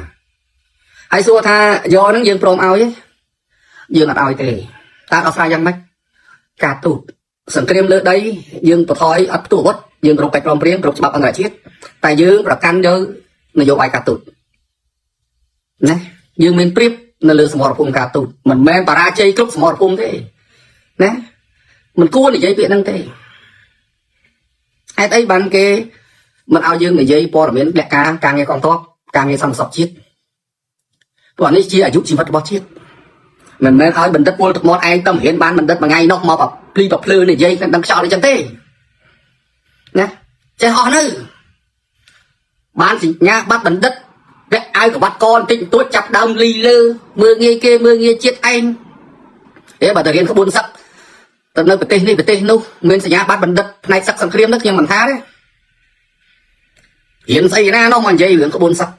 S1: ហើយសួរថាយកហ្នឹងយើងព្រមឲ្យទេយើងអត់ឲ្យទេតើដោះស្រាយយ៉ាងម៉េចការទូតសង្គ្រាមលើដីយើងបន្ថយអត់ផ្ទុះអាវុធយើងគ្រប់កិច្ចព្រមព្រៀងគ្រប់ច្បាប់អន្តរជាតិតែយើងប្រកាន់យកនយោបាយការទូតណាយើងមានព្រៀបនៅលើសមរភូមិការទូតមិនមែនបរាជ័យគ្រប់សមរភូមិទេណាមិនគួរនិយាយពាក្យហ្នឹងទេហេតុអីបានគេមិនឲ្យយើងនិយាយព័ត៌មានលក្ខការការងារកងទ័ពការងារសន្តិសុខជាតិព្រោះអានេះជាអាយុជីវិតរបស់ជាតិមិនមែនឲ្យបណ្ឌិតពលទឹកមាត់ឯងទៅរៀនបានបណ្ឌិតមួយថ្ងៃនោះមកភ្លីប្រភ្លឺនិយាយដឹងខ្យល់អីចឹងទេណាចេះអស់នៅបានសញ្ញាបត្របណ្ឌិតពាក់អាវក្បាត់កបន្តិចបន្តួចចាប់ដើមលីលើមើលងាយគេមើលងាយជាតិឯងអេបើទៅរៀនក្បួនសឹកទៅនៅប្រទេសនេះប្រទេសនោះមានសញ្ញាបត្របណ្ឌិតផ្នែកសឹកសង្គ្រាមនោះខ្ញុំមិនថាទេរៀនស្អីណានោះមកនិយាយរឿងក្បួនសឹក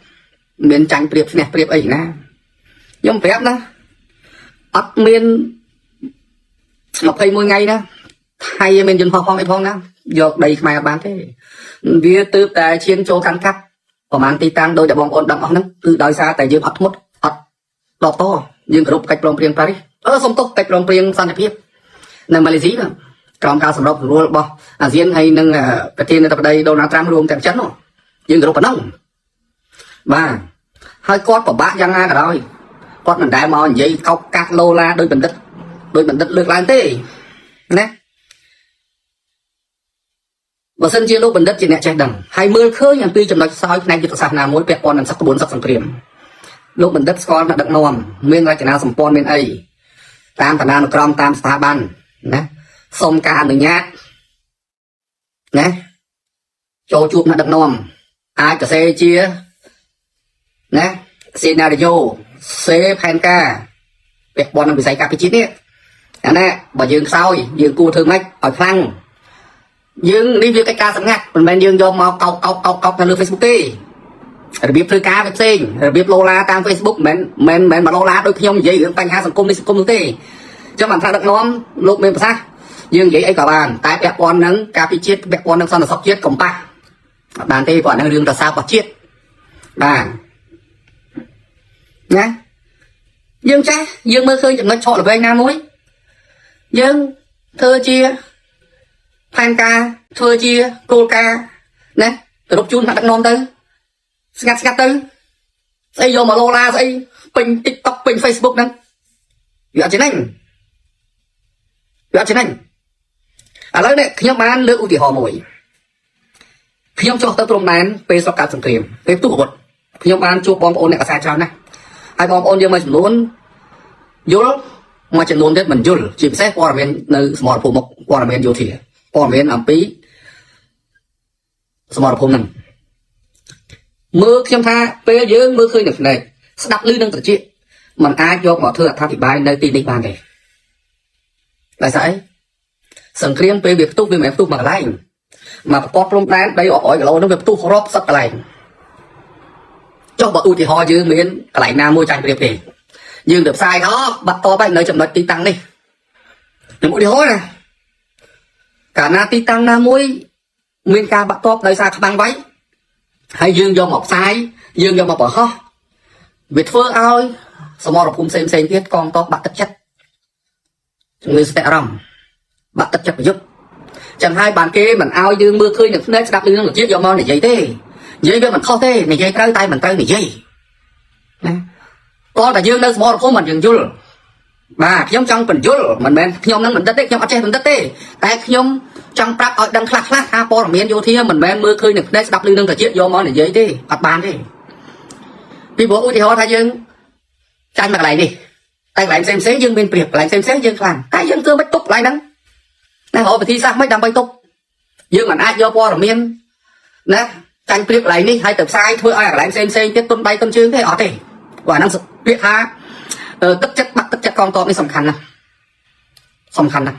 S1: មានចាញ់ព្រៀបឈ្នះព្រៀបអីណាខ្ញុំប្រាប់ណាអត់មាន21ថ្ងៃណាថៃមានយន្តហោះផងអីផងណាយកដីខ្មែរអត់បានទេវាទើបតែឈានចូលកាន់កាប់ប្រហែលទីតាំងដោយតែបងប្អូនដឹងអស់ហ្នឹងគឺដោយសារតែយើងអត់ធ្មត់អត់តបតយើងគោរពកិច្ចព្រមព្រៀងប៉ារីសសុំទោសកិច្ចព្រមព្រៀងសន្តិភាពនៅម៉ាឡេស៊ីបាទក្រោមការសម្របសម្រួលរបស់អាស៊ានហើយនិងប្រធានាធិបតីដូណាល់ត្រាំរួមទាំងចិននោះយើងគោរពប៉ុណ្ណឹងបាទហើយគាត់ពិបាកយ៉ាងណាក៏ដោយគាត់មិនដែលមកនិយាយកោកកាសឡូឡាដោយបណ្ឌិតដោយបណ្ឌិតលើកឡើងទេណាបើសិនជាលោកបណ្ឌិតជាអ្នកចេះដឹងហើយមើលឃើញអំពីចំណុចខ្សោយផ្នែកយុទ្ធសាស្ត្រណាមួយពាក់ព័ន្ធនឹងសឹកក្បួនសឹកសង្គ្រាមលោកបណ្ឌិតស្គាល់អ្នកដឹកនាំមានរចនាសម្ព័ន្ធមានអីតាមឋានានុក្រមតាមស្ថាប័នណាសូមការអនុញ្ញាតណាចូលជួបអ្នកដឹកនាំអាចសរសេរជាណាសេណារីយ៉ូសេផែនការពាក់ព័ន្ធនឹងវិស័យការពារជាតិនេះអាណាបើយើងខ្សោយយើងគួរធ្វើម៉េចឲ្យខ្លាំងយើងនេះវាកិច្ចការសម្ងាត់មិនមែនយើងយកមកកោកកោកកោកកោកនៅលើ Facebook ទេរបៀបធ្វើការវាផ្សេងរបៀបឡូឡាតាម Facebook មិនមែនមិនមែនមកឡូឡាដូចខ្ញុំនិយាយរឿងបញ្ហាសង្គមនេះសង្គមនោះទេអញ្ចឹងបានថាដឹកនាំលោកមានប្រសាសន៍យើងនិយាយអីក៏បានតែពាក់ព័ន្ធនឹងការពិជាតិពាក់ព័ន្ធនឹងសន្តិសុខជាតិកំប៉ះអត់បានទេព្រោះអានឹងរឿងប្រសារបស់ជាតិបាទណាយើងចេះយើងមើលឃើញចំណុចឆក់ល្វែងណាមួយយើងធ្វើជាផែនការធ្វើជាគោលការណ៍ណាគោរពជូនថ្នាក់ដឹកនាំទៅស្ងាត់ស្ងាត់ទៅស្អីយកមកឡូឡាស្អីពេញ TikTok ពេញ Facebook ហ្នឹងវាអត់ចំណេញ វាអត់ចំណេញឥឡូវនេះខ្ញុំបានលើកឧទាហរណ៍មួយខ្ញុំចុះទៅព្រំដែនពេលស្រុកកើតសង្គ្រាមពេលផ្ទុះអាវុធខ្ញុំបានជួបបងប្អូនអ្នកកសែតច្រើនណាស់ហើយបងប្អូនយើងមួយចំនួនយល់មួយចំនួនទៀតមិនយល់ជាពិសេសព័ត៌មាននៅសមរភូមិមុខព័ត៌មានយោធាព័ត៌មានអំពីសមរភូមិហ្នឹងមើលខ្ញុំថាពេលយើងមើលឃើញនឹងភ្នែកស្ដាប់ឮនឹងត្រចៀកมันអាចយកមកធ្វើអត្ថាធិប្បាយនៅទីនេះបានទេដោយសារអីសង្គ្រាមពេលវាផ្ទុះវាមិនមែនផ្ទុះមួយកន្លែងមកប្រកបព្រំដែនដីរាប់រយគីឡូហ្នឹងវាផ្ទុះរាប់សិបកន្លែងចុះបើឧទាហរណ៍យើងមានកន្លែងណាមួយចាញ់ប្រៀបទេយើងទៅផ្សាយថាបាត់តបហើយនៅចំណុចទីតាំងនេះខ្ញុំឧទាហរណ៍ណាកាលណាទីតាំងណាមួយមានការបាក់តបដោយសារខ្មាំងវាយហើយយើងយកមកផ្សាយយើងយកមកបង្ហោះវាធ្វើឲ្យសមរភូមិផ្សេងផ្សេងទៀតកងតបបាក់ទឹកចិត្តជំងឺស្ទះអារម្មណ៍បាក់ទឹកចិត្តប្រយុទ្ធចឹងហើយបានគេមិនឲ្យយើងមើលឃើញនឹងភ្នែកស្ដាប់ឮនឹងជាតិយកមកនិយាយទេនិយាយវាមិនខុសទេនិយាយត្រូវតែមិនត្រូវនិយាយណាតោះតែយើងនៅសមរភូមិមិនយើងយល់បាទខ្ញុំចង់បញ្យល់មិនមែនខ្ញុំនឹងបណ្ឌិតទេខ្ញុំអត់ចេះបណ្ឌិតទេតែខ្ញុំចង់ប្រាប់ឲ្យដឹងខ្លះខ្លះថាព័ត៌មានយោធាមិនមែនមើលឃើញនឹងភ្នែកស្ដាប់ឮនឹងជាតិយកមកនិយាយទេអត់បានទេពីព្រោះឧទាហរណ៍ថាយើងចាញ់មកកន្លែងនេះតែកន្លែងផ្សេងផ្សេងយើងមានប្រៀបកន្លែងផ្សេងផ្សេងយើងខ្លាំងតែយើងធ្វើមិនទប់កន្លែងហ្នឹងណារកវិធីសាស្ត្រមិនដើម្បីទប់យើងមិនអាចយកព័ត៌មានណាចាញ់ប្រៀបកន្លែងនេះហើយទៅផ្សាយធ្វើឲ្យកន្លែងផ្សេងផ្សេងទៀតទុនដៃទុនជើងទេអត់ទេព្រោះអាហ្នឹងពាក្យថាទឹកចិត្តបាក់ទឹកចិត្តកងទ័ពនេះសំខាន់ណាស់សំខាន់ណាស់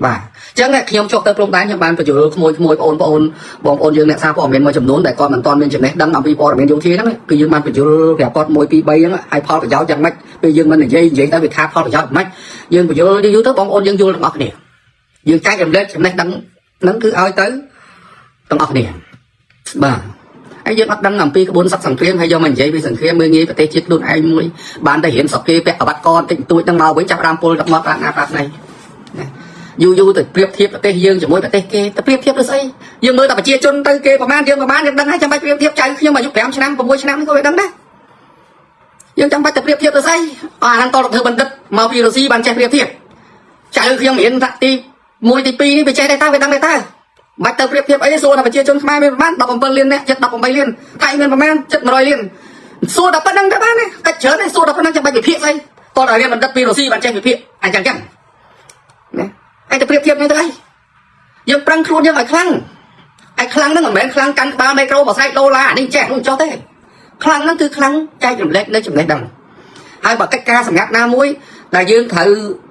S1: បាទអញ្ចឹងខ្ញុំចុះទៅព្រំដែនខ្ញុំបានបញ្យល់ក្មួយក្មួយបងប្អូនបងប្អូនយើងអ្នកសារព័ត៌មានមួយចំនួនដែលគាត់មិនទាន់មានចំណេះដឹងអំពីព័ត៌មានយោធាហ្នឹងគឺយើងបានបញ្យល់ប្រាប់គាត់1 2 3ហ្នឹងហើយផលប្រយោជន៍យ៉ាងម៉េចពេលយើងមិននិយាយនិយាយទៅវាខាតផលប្រយោជន៍ម៉េចយើងបញ្យល់យូរទៅបងប្អូនយើងយល់ទាំងអស់គ្នាយើងចែករំលែកចំណេះដឹងហ្នឹងគឺឲ្យទៅទាំងអស់គ្នាបាទហើយយើងអត់ដឹងអំពីក្បួនសឹកសង្គ្រាមហើយយកមកនិយាយពីសង្គ្រាមមើលងាយប្រទេសជាតិខ្លួនឯងមួយបានតែរៀនស្រុកគេពាក់អវត្តកបន្តិចបន្តួចហ្នឹងមកវិញចាប់ដើមពុលទឹកមកប្រាក់ណាប្រាក់ណីយូរយូរទៅប្រៀបធៀបប្រទេសយើងជាមួយប្រទេសគេទៅប្រៀបធៀបទៅស្អីយើងមើលតែប្រជាជនទៅគេប្រហែលយើងប្រហែលយើងដឹងហើយចាំបាច់ប្រៀបធៀបចៅខ្ញុំអាយុ5ឆ្នាំ6ឆ្នាំនេះក៏វាដឹងដែរយើងចាំបាច់ទៅប្រៀបធៀបទៅស្អីអាហ្នឹងតទៅធ្វើបណ្ឌិតមកពីរុស្ស៊ីបានចេះប្រៀបធៀបចៅខ្ញុំរៀនថ្នាក់ទី1ទី2នេះវាចេះដែរតើវាដឹងដែរតើបាច់ទៅប្រៀបធៀបអីសួរថាប្រជាជនខ្មែរមានប្រហែល17លានអ្នកជិត18លានថៃមានប្រហែលជិត100លានសួរតែប៉ុណ្្នឹងទៅបានទេតិចច្រើនទេសួរតែប៉ុណ្្នឹងចាំបាច់វិភាគស្អីតោះតែរៀនបណ្ឌិតពីរុស្ស៊ីបានចេះវិភាគអញ្ចឹងចឹងណាហើយទៅប្រៀបធៀបនេះទៅអីយើងប្រឹងខ្លួនយើងឲ្យខ្លាំងឲ្យខ្លាំងហ្នឹងមិនមែនខ្លាំងកាន់ក្បាលមីក្រូមកស្រែកដូឡាអានេះចេះនោះចុះទេខ្លាំងហ្នឹងគឺខ្លាំងចែករំលែកនៅចំណេះដឹងហើយបើកិច្ចការសម្ងាត់ណាមួយដែលយើងត្រូវ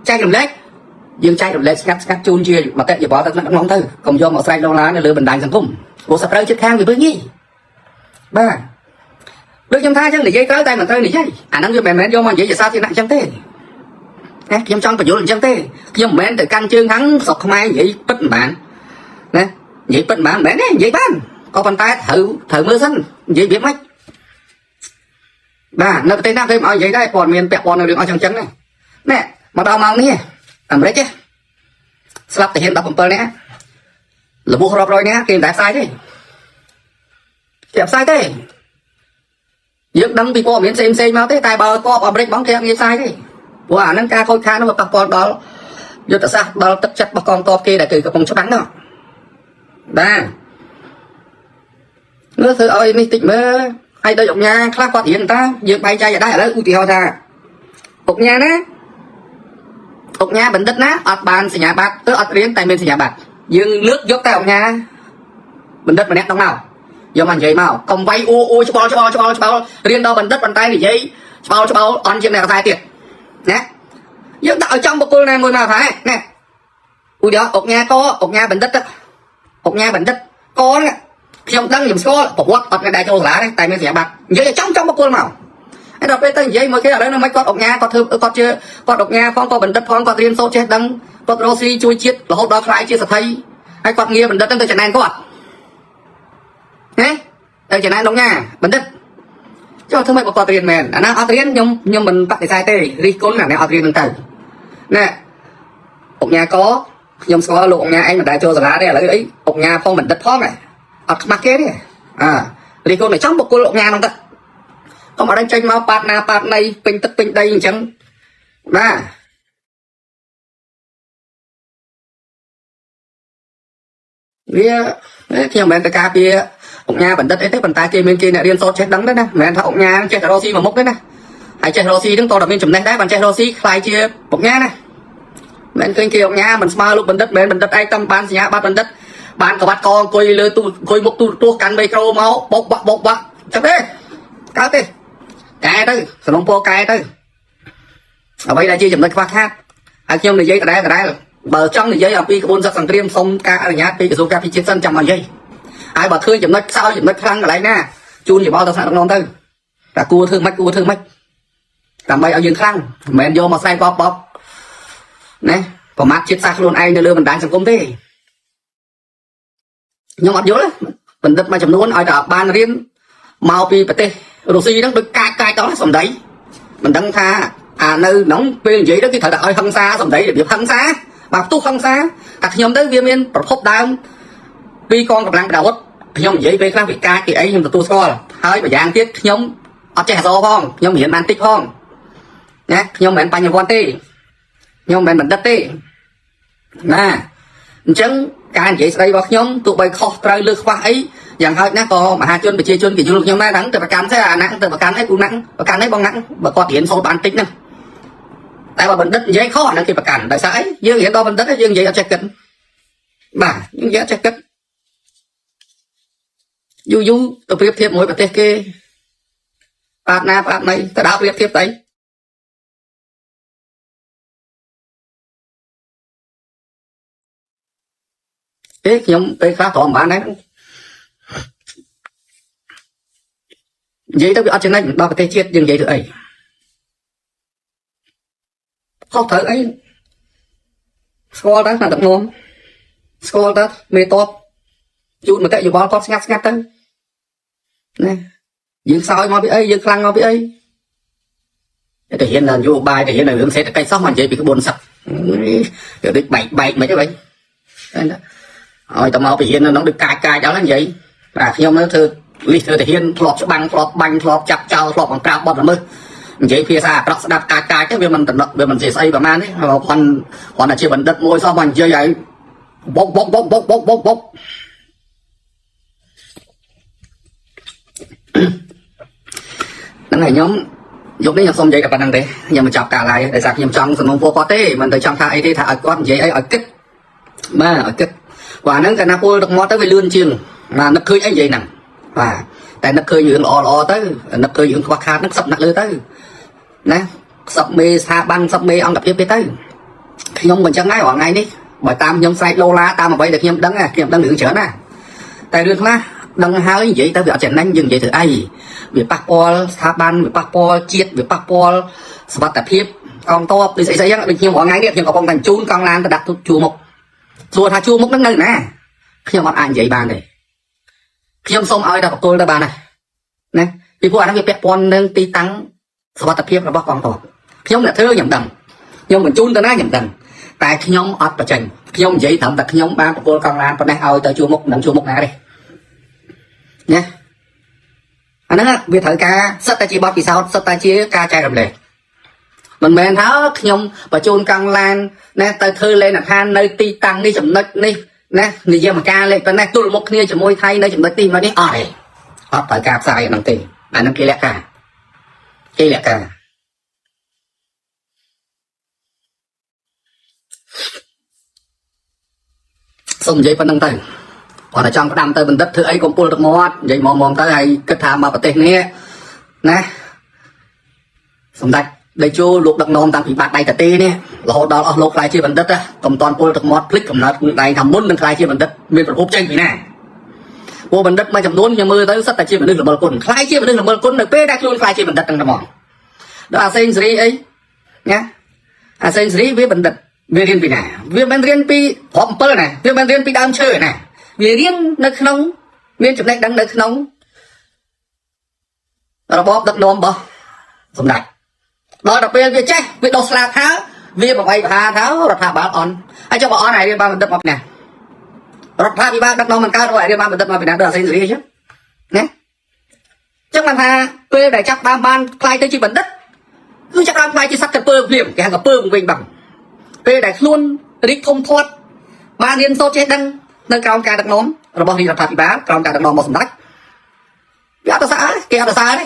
S1: ចែករំលែកយើងចែករំលែកស្ងាត់ស្ងាត់ជូនជាមតិយោបល់ទៅក្នុងទៅកុំយកមកស្រែកដូឡានៅលើបណ្ដាញសង្គមព្រោះសត្រូវចិត្តខាងវាវិញងាយបាទដូចខ្ញុំថាអញ្ចឹងនិយាយត្រូវតែមិនត្រូវនិយាយអាហ្នឹងវាមិនមែនយកមកនិយាយជាសាធារណៈអញ្ចឹងទេណាខ្ញុំចង់បញ្យល់អញ្ចឹងទេខ្ញុំមិនមែនទៅកាន់ជើងខាងស្រុកខ្មែរនិយាយពិតមិនបានណានិយាយពិតមិនបានមិនមែនទេនិយាយបានក៏ប៉ុន្តែត្រូវត្រូវមើលសិននិយាយវាម៉េចបាទនៅប្រទេសណាគេមិនឲ្យនិយាយដែរព័ត៌មានពាក់ព័ន្ធនឹងរឿងអស់ចឹងចឹងណាណែមកដល់ម៉ោងនេះអាមេរិកស្លាប់ទាហាន17នាក់របួសរាប់រយនាក់គេមិនដែលផ្សាយទេគេអត់ផ្សាយទេយើងដឹងពីព័ត៌មានផ្សេងផ្សេងមកទេតែបើតបអាមេរិកបងគេអត់ងាយផ្សាយទេព្រោះអាហ្នឹងការខូចខាតនោះវាប៉ះពាល់ដល់យុទ្ធសាស្ត្រដល់ទឹកចិត្តរបស់កងទ័ពគេដែលគេកំពុងច្បាំងនោះបាទមើលធ្វើឲ្យនេះតិចមើលហើយដូចអញ្ញាខ្លះគាត់រៀនតាយើងបែងចែកឲ្យដែរឥឡូវឧទាហរណ៍ថាអុកញ៉ាណាអុកញ៉ាបណ្ឌិតណាអត់បានសញ្ញាបត្រទៅអត់រៀនតែមានសញ្ញាបត្រយើងលើកយកតែអុកញ៉ាបណ្ឌិតម្នាក់ដល់មកយកមកនិយាយមកកុំវាយអ៊ូអ៊ូច្បល់ច្បល់ច្បល់ច្បល់រៀនដល់បណ្ឌិតប៉ុន្តែនិយាយច្បល់ច្បល់អន់ជាងអ្នកកសែទៀតណាយើងដាក់ឲ្យចំបុគ្គលណាមួយមកថាណាឧទាហរណ៍អុកញ៉ាកអុកញ៉ាបណ្ឌិតអុកញ៉ាបណ្ឌិតកហ្នឹងខ្ញុំដឹងខ្ញុំស្គាល់ប្រវត្តិអត់មានដែរចូលសាលាទេតែមានសញ្ញាបត្រនិយាយឲ្យចំចំបុគ្គលមកហើយដល់ពេលទៅនិយាយមួយគេឥឡូវនៅមិនគាត់អុកញ៉ាគាត់ធ្វើគាត់ជាគាត់អុកញ៉ាផងគាត់បណ្ឌិតផងគាត់រៀនសូត្រចេះដឹងគាត់រកស៊ីជួយជាតិរហូតដល់ខ្លាយជាសទ្ធិហើយគាត់ងារបណ្ឌិតហ្នឹងទៅចំណែនគាត់ណាទៅចំណែនអុកញ៉ាបណ្ឌិតចុះធ្វើម៉េចបើគាត់រៀនមែនអាណាអត់រៀនខ្ញុំខ្ញុំមិនបដិសេធទេរិះគន់អានេះអត់រៀនហ្នឹងទៅណែអុកញ៉ាកខ្ញុំស្គាល់លោកអុកញ៉ាឯងមិនដែលចូលសាលាទេឥឡូវអីអុកញ៉ាផងបណ្ឌិតផងអត់ខ្មាស់គេទេអារិះគន់តែចំបុគ្គលអុកញ៉ាហ្នឹងទៅកុំអត់ដឹងចេញមកប៉ាតណាប៉ាតណីពេញទឹកពេញដីអញ្ចឹងបាទ។ វាខ្ញុំមិនមែនទៅការពារអង្គញាបណ្ឌិតអីទេប៉ុន្តែគេមានគេអ្នករៀនសូត្រចេះដឹងដែរណាមិនមែនថាអង្គញាចេះតែរកស៊ីមួយមុខទេណាហើយចេះរកស៊ីហ្នឹងតើតែមានចំណេះដែរបានចេះរកស៊ីខ្លាយជាអង្គញាណាមិនឃើញគេអង្គញាមិនស្មើលោកបណ្ឌិតមិនមែនបណ្ឌិតឯងតំបានសញ្ញាបត្របណ្ឌិតបានកវ៉ាត់កអង្គុយលើទូអង្គុយមុខទូរទស្សន៍កាន់មីក្រូមកបោកបាក់បោកបាក់ចឹងទេកើតទេកែទៅសំណុំពរកែទៅអ្វីដែលជាចំណុចខ្វះខាតហើយខ្ញុំនិយាយដដែលដដែលបើចង់និយាយអំពីក្បួនសឹកសង្គ្រាមសូមការអនុញ្ញាតពីក្រសួងការពារជាតិសិនចាំមកនិយាយហើយបើឃើញចំណុចខ្សោយចំណុចខ្លាំងកន្លែងណាជូនយោបល់ទៅថ្នាក់ដឹកនាំទៅតែគួរធ្វើម៉េចគួរធ្វើម៉េចដើម្បីឲ្យយើងខ្លាំងមិនមែនយកមកស្រែកបបបណាប្រមាថជាតិសាសន៍ខ្លួនឯងនៅលើបណ្ដាញសង្គមទេខ្ញុំអត់យល់បណ្ឌិតមួយចំនួនឲ្យតែបានរៀនមកពីប្រទេសរុស្ស៊ីហ្នឹងដូចកាចកាចដល់សំដីមិនដឹងថាអានៅក្នុងពេលនិយាយទៅគេត្រូវតែឲ្យហឹង្សាសំដីរបៀបហឹង្សាបាទផ្ទុះហឹង្សាតែខ្ញុំទៅវាមានប្រភពដើមពីកងកម្លាំងប្រដាប់អាវុធខ្ញុំនិយាយពេលខ្លះវាកាចគេអីខ្ញុំទទួលស្គាល់ហើយម្យ៉ាងទៀតខ្ញុំអត់ចេះអក្សរផងខ្ញុំរៀនបានតិចផងណាខ្ញុំមិនមែនបញ្ញវន្តទេខ្ញុំមិនមែនបណ្ឌិតទេណាអញ្ចឹងការនិយាយស្ដីរបស់ខ្ញុំទោះបីខុសត្រូវលើខ្វះអីយ៉ាងហោចណាស់ក៏មហាជនប្រជាជនគេយល់ខ្ញុំដែរហ្នឹងទៅប្រកាន់ទេអាណាទៅប្រកាន់អីគូណាក់ប្រកាន់អីបងណាក់បើគាត់រៀនសូត្របានតិចហ្នឹងតែបើបណ្ឌិតនិយាយខុសអាហ្នឹងគេប្រកាន់ដោយសារអីយើងរៀនដល់បណ្ឌិតយើងនិយាយអត់ចេះគិតបាទយើងនិយាយអត់ចេះគិតយូរយូរទៅប្រៀបធៀបមួយប្រទេសគេបាបណាបាបណីទៅដល់ប្រៀបធៀបទៅអីទេខ្ញុំពេលខ្លះទ្រាំបានដែរនិយាយទៅវាអត់ចំណេញដល់ប្រទេសជាតិយើងនិយាយទៅអីខុសត្រូវអីស្គាល់ទៅថ្នាក់ដឹកនាំស្គាល់ទៅមេតបជូនមតិយោបល់គាត់ស្ងាត់ស្ងាត់ទៅណាយើងខ្សោយមកពីអីយើងខ្លាំងមកពីអីតែរៀននយោបាយតែរៀននៅរឿងសេដ្ឋកិច្ចសោះមកនិយាយពីក្បួនសឹកវាដូចបែកបែកមិនទេវិញឲ្យតែមកពីរៀននៅក្នុងដូចកាចកាចដល់ហ្នឹងនិយាយបាទខ្ញុំនៅធ្វើលិះធ្វើទាហានធ្លាប់ច្បាំងធ្លាប់បាញ់ធ្លាប់ចាប់ចោលធ្លាប់បង្ក្រាបបទល្មើសនិយាយភាសាអាក្រក់ស្ដាប់កាចកាចទៅវាមិនតំណវាមិនជាស្អីប្រហែលទេគាត់គាត់តែជាបណ្ឌិតមួយសោះមកនិយាយឲ្យបុកបុកបុកបុកបុកបុកបុកហ្នឹងហើយខ្ញុំយប់នេះខ្ញុំសូមនិយាយតែប៉ុណ្្នឹងទេខ្ញុំមិនចាប់ការឡាយដោយសារខ្ញុំចង់សំណូមពរគាត់ទេមិនទៅចង់ថាអីទេថាឲ្យគាត់និយាយអីឲ្យគិតបាទឲ្យគិតព្រោះអាហ្នឹងកាលណាពលទឹកមាត់ទៅវាលឿនជាងបាទនឹកឃើញអីនិយាយហ្នឹងបាទតែនឹកឃើញរឿងល្អល្អទៅនឹកឃើញរឿងខ្វះខាតហ្នឹងខ្សឹបណាក់លើទៅណាខ្សឹបមេស្ថាប័នខ្សឹបមេអង្គភាពគេទៅខ្ញុំក៏អញ្ចឹងដែររាល់ថ្ងៃនេះបើតាមខ្ញុំស្រែកឡូឡាតាមអ្វីដែលខ្ញុំដឹងខ្ញុំដឹងរឿងច្រើនណាតែរឿងខ្លះដឹងហើយនិយាយទៅវាអត់ចំណេញយើងនិយាយធ្វើអីវាប៉ះពាល់ស្ថាប័នវាប៉ះពាល់ជាតិវាប៉ះពាល់សុវត្ថិភាពកងទ័ពដូចស្អីស្អីហ្នឹងដូចខ្ញុំរាល់ថ្ងៃនេះខ្ញុំកំពុងតែជូនកង់ឡានទៅដាក់ជួរមុខសួរថាជួរមុខហ្នឹងនៅណាខ្ញុំអត់អាចនិយាយបានទេខ្ញុំសូមឲ្យតែបកគលទៅបានណាណាពីព្រោះអាហ្នឹងវាពាក់ព័ន្ធនឹងទីតាំងសុវត្ថិភាពរបស់កងទ័ពខ្ញុំអ្នកធ្វើខ្ញុំដឹងខ្ញុំបញ្ជូនទៅណាខ្ញុំដឹងតែខ្ញុំអត់បញ្ចេញខ្ញុំនិយាយត្រឹមតែខ្ញុំបានបកគលកង់ឡានប៉ុណ្ណេះឲ្យទៅជួរមុខមិនដឹងជួរមុខណាទេណាអាហ្នឹងវាត្រូវការសិតតែជាបទពិសោធន៍សិតតែជាការចែករំលែកមិនមែនថាខ្ញុំបញ្ជូនកង់ឡានណាទៅធ្វើលេនដ្ឋាននៅទីតាំងនេះចំណុចនេះណានិយមការលេខប៉ុណ្ណេះទល់មុខគ្នាជាមួយថៃនៅចំណុចនេះមកនេះអត់ទេអត់ត្រូវការផ្សាយអាហ្នឹងទេអាហ្នឹងគេលក្ខការគេលក្ខការសូមនិយាយប៉ុណ្្នឹងទៅគាត់តែចង់ផ្ដាំទៅបណ្ឌិតធ្វើអីកុំពុលទឹកមាត់និយាយមកមកទៅហើយគិតថាមកប្រទេសនេះណាសម្ដេចដេជោលោកដឹកនាំតាំងពីបាតដៃតាទេនេះរហូតដល់អស់លោកខ្លាយជាបណ្ឌិតកុំតន់ពុលទឹកមាត់ភ្លេចកំណត់ខ្លួនឯងថាមុននឹងខ្លាយជាបណ្ឌិតមានប្រភពចេញពីណាពួកបណ្ឌិតមួយចំនួនខ្ញុំមើលទៅសិតតែជាមនុស្សល្មិលគុណខ្លាយជាមនុស្សល្មិលគុណនៅពេលដែលខ្លួនខ្លាយជាបណ្ឌិតហ្នឹងតែហ្មងដល់អាសេងសេរីអីណាអាសេងសេរីវាបណ្ឌិតវារៀនពីណាវាមិនរៀនពីគ្រាប់អំពិលណាវាមិនរៀនពីដើមឈើណាវារៀននៅក្នុងមានចំណេះដឹងនៅក្នុងរបបដឹកនាំរបស់សម្ដេចដល់ទៅពេលវាចេះវាដោះស្លាកថាវាបបីបហាថារដ្ឋាភិបាលអន់ហើយចុះបើអន់ហើយរៀនបានបណ្ឌិតមកពីណារដ្ឋាភិបាលដឹកនាំមិនកើតឲ្យរៀនបានបណ្ឌិតមកពីណាដល់អាសេងសេរីអញ្ចឹងណាចឹងបានថាពេលដែលចាប់បានបានខ្លាយទៅជាបណ្ឌិតគឺចាប់បានខ្លាយជាសត្វកពើភ្លាមគេហៅកពើវិញបាំងពេលដែលខ្លួនរីកធំធាត់បានរៀនសូត្រចេះដឹង នៅក្រោមការដឹកនាំរបស់រាជរដ្ឋាភិបាលក្រោមការដឹកនាំរបស់សម្ដេចវាអត់ទៅសើគេអត់ទៅសើទេ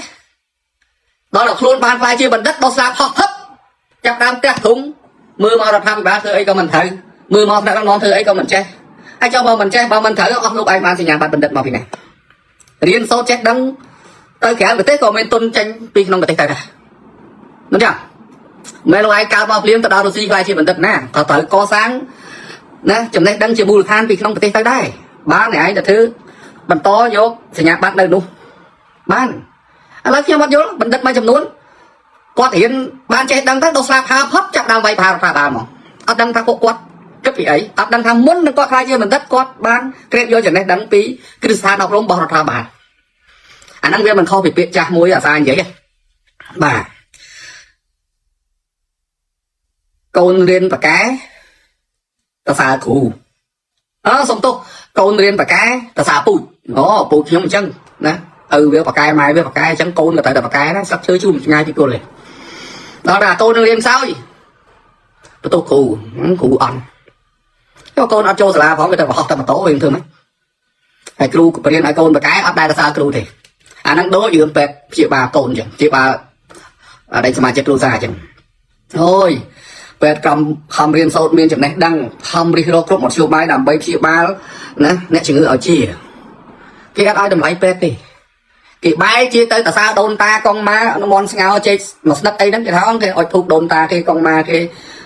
S1: ដល់តែខ្លួនបានខ្លាយជាបណ្ឌិតដល់ស្លាប់ហោះហឹបចាប់ដើមផ្ទះធុងមើលមករដ្ឋាភិបាលធ្វើអីក៏មិនត្រូវមើលមកថ្នាក់ដឹកនាំធ្វើអីក៏មិនចេះហើយចុះបើមិនចេះបើមិនត្រូវអស់លោកឯងបានសញ្ញាបត្របណ្ឌិតមកពីណារៀនសូត្រចេះដឹងទៅក្រៅប្រទេសក៏មានទុនចេញពីក្នុងប្រទេសទៅដែរមិនចឹងមែនលោកឯងកើតមកភ្លាមទៅដល់រុស្ស៊ីខ្លាយជាបណ្ឌិតណាក៏ត្រូវកសាងណាចំណេះដឹងជាមូលដ្ឋានពីក្នុងប្រទេសទៅដែរបានអ្នកឯងទៅធ្វើបន្តយកសញ្ញាបត្រនៅនោះបានឥឡូវខ្ញុំអត់យល់បណ្ឌិតមួយចំនួនគាត់រៀនបានចេះដឹងទៅដល់ស្លាប់ហើផុតចាប់ដើមវាយប្រហាររដ្ឋាភិបាលមកអត់ដឹងថាពួកគាត់គិតពីអីអត់ដឹងថាមុននឹងគាត់ខ្លាយជាបណ្ឌិតគាត់បានក្រេបយកចំណេះដឹងពីគ្រឹះស្ថានអប់រំរបស់រដ្ឋាភិបាលអាហ្នឹងវាមិនខុសពីពាក្យចាស់មួយអាសានិយាយទេបាទកូនរៀនបកែតសាគ្រូអើសុំទោសកូនរៀនបកែតសាពូជអូពូជខ្ញុំអញ្ចឹងណាឪវាបកែម៉ែវាបកែអញ្ចឹងកូនក៏ត្រូវតែបកែដែរស្លឹកឈើជូរមិនឆ្ងាយពីគល់ទេដល់តែកូននឹងរៀនខ្សោយបន្ទោសគ្រូគ្រូអន់ចូលកូនអត់ចូលសាលាផងវាទៅបរោះតែម៉ូតូវិញធ្វើម៉េចហើយគ្រូបរៀនឲ្យកូនបកែអត់ដែលសរសើរគ្រូទេអាហ្នឹងដូចរឿងពេទ្យព្យាបាលកូនអញ្ចឹងព្យាបាលអតីតសមាជិកគ្រួសារអញ្ចឹងអូយពេទ្យកំខំរៀនសូត្រមានចំណេះដឹងខំរិះរកគ្រប់មធ្យោបាយដើម្បីព្យាបាលណាអ្នកជំងឺឲ្យជាគេអត់ឲ្យតម្លៃពេទ្យទេគេបែរជាទៅតសាដូនតាកងម៉ាមន់ស្ងោចេកមួយស្និតអីហ្នឹងគេថាគេអុចធូបដូនតាគេកងម៉ាគេ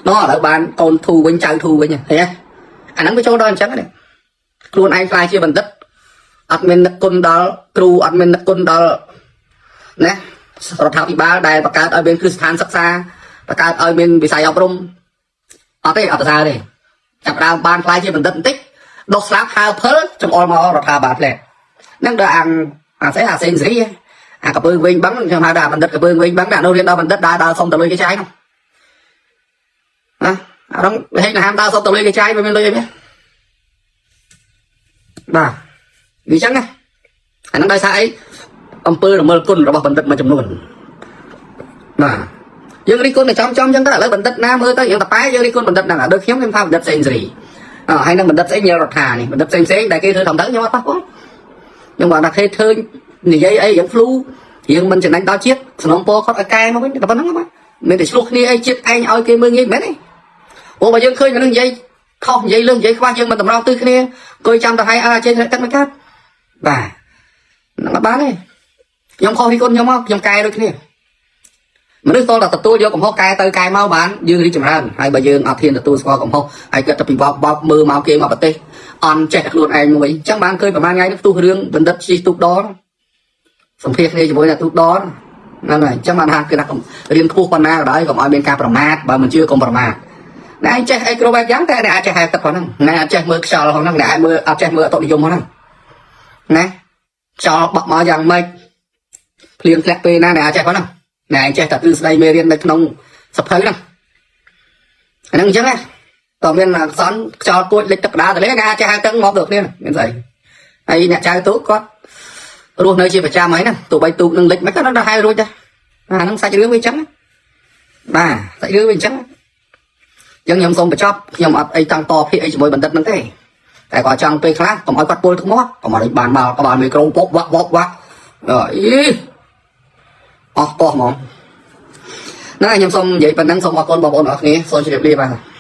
S1: ណោះឥឡូវបានកូនធូវិញចៅធូវិញឃើញទេអាហ្នឹងវាចូលដល់អញ្ចឹងនេះខ្លួនឯងខ្លាយជាបណ្ឌិតអត់មាននឹកគុណដល់គ្រូអត់មាននឹកគុណដល់ណារដ្ឋាភិបាលដែលបង្កើតឲ្យមានគ្រឹះស្ថានសិក្សាបង្កើតឲ្យមានវិស័យអប់រំអត់ទេអត់ប្រសើរទេចាប់ដើមបានខ្លាយជាបណ្ឌិតបន្តិចដុសស្លាប់ហើភិលចំអល់មករដ្ឋាភិបាលផ្លែហ្នឹងដល់អាងអាស្អីអាសេងសេរីអាកពើវិញបឹងខ្ញុំហៅថាបណ្ឌិតកពើវិញបឹងដាក់នោះរៀនដល់បណ្ឌិតដើរដើរសុំតលុយគេចាយនោះណាអារងហេតុហាមដើរសុំតលុយគេចាយមិនមានលុយអីទេបាទវាចឹងណាអាហ្នឹងដោយសារអីអំពើរមិលគុណរបស់បណ្ឌិតមួយចំនួនបាទយើងរិះគន់តែចំចំចឹងទៅឥឡូវបណ្ឌិតណាមើលទៅយើងតប៉ែយើងរិះគន់បណ្ឌិតហ្នឹងដូចខ្ញុំខ្ញុំថាបណ្ឌិតសេងសេរីអើហើយនឹងបណ្ឌិតស្អីញ៉រដ្ឋានេះបណ្ឌិតផ្សេងផ្សេងដែលគេធ្វើធំទៅខ្ញុំអត់ប៉ះពាល់ខ្ញុំគាត់ថាគេធ្វើនិយាយអីយ៉ាងហ្វ្លូយើងមិនចំណេញដល់ជាតិសំណងពោគាត់ឲ្យកែមកវិញតែប៉ុណ្្នឹងបាទមានតែឆ្លោះគ្នាអីជាតិឯងឲ្យគេមើលងាយមិនមែនទេអូបើយើងឃើញមនុស្សនិយាយខុសនិយាយលើសនិយាយខ្វះយើងមិនតម្រង់ទិសគ្នាអង្គុយចាំទៅឲ្យអើចេះទឹកមិនកើតបាទហ្នឹងអត់បានទេខ្ញុំខុសរិះគន់ខ្ញុំមកខ្ញុំកែដូចគ្នាមនុស្សតតែទទួលយកកំហុសកែទៅកែមកបានយើងរីកចម្រើនហើយបើយើងអត់ហ៊ានទទួលស្គាល់កំហុសហើយគិតតែពីបោកបោកមើលមកគេមកប្រទេសអន់ចេះតែខ្លួនឯងមួយអញ្ចឹងបានឃើញប្រហែលថ្ងៃនេះផ្ទុះរឿងបណ្ឌិតជិះទូកដនសម្ភារគ្នាជាមួយអ្នកទូកដនហ្នឹងហើយអញ្ចឹងបានថាគឺថារៀនខ្ពស់ប៉ុណ្ណាក៏ដោយកុំឲ្យមានការប្រមាថបើមិនជឿកុំប្រមាថអ្នកឯងចេះអីគ្រប់បែបយ៉ាងតែអ្នកអាចចេះហែលទឹកផងហ្នឹងអ្នកអាចចេះមើលខ្យល់ផងហ្នឹងអ្នកអាចមើលអត់ចេះមើលអតុនិយមផងហ្នឹងណាខ្យល់បក់មកយ៉ាងម៉េចភ្លៀងធ្លាក់ពេលណាអ្នកអាចចេះផងហ្នឹងអ្នកឯងចេះតែទ្រឹស្ដីមេរៀននៅក្នុងសភៅហ្នឹងអាហ្នឹងអញ្ចឹងណាតើមានអក្សរខ្យល់គួចលិចទឹកកដាទលេអ្នកអាចចេះហៅទឹកមកដូចគ្នាមានស្អីហើយអ្នកចៅទូកគាត់រស់នៅជាប្រចាំហើយណាទោះបីទូកនឹងលិចមិនក៏ដល់ហៅរួចដែរអាហ្នឹងសាច់រឿងវាអញ្ចឹងបាទសាច់រឿងវាអញ្ចឹងអញ្ចឹងខ្ញុំសូមបញ្ចប់ខ្ញុំអត់អីតាំងតភាកអីជាមួយបណ្ឌិតហ្នឹងទេតែគាត់ចង់ពេលខ្លះកុំឲ្យគាត់ពុលទឹកមាត់កុំឲ្យបានមកក្បាលមីក្រូពុកវាក់វាក់វាក់អីអស់កោះហ្មងហ្នឹងហើយខ្ញុំសូមនិយាយប៉ុណ្ណឹងសូមអរគុណបងប្អូនអរគ្នាសូមជម្រាបលាបាទ។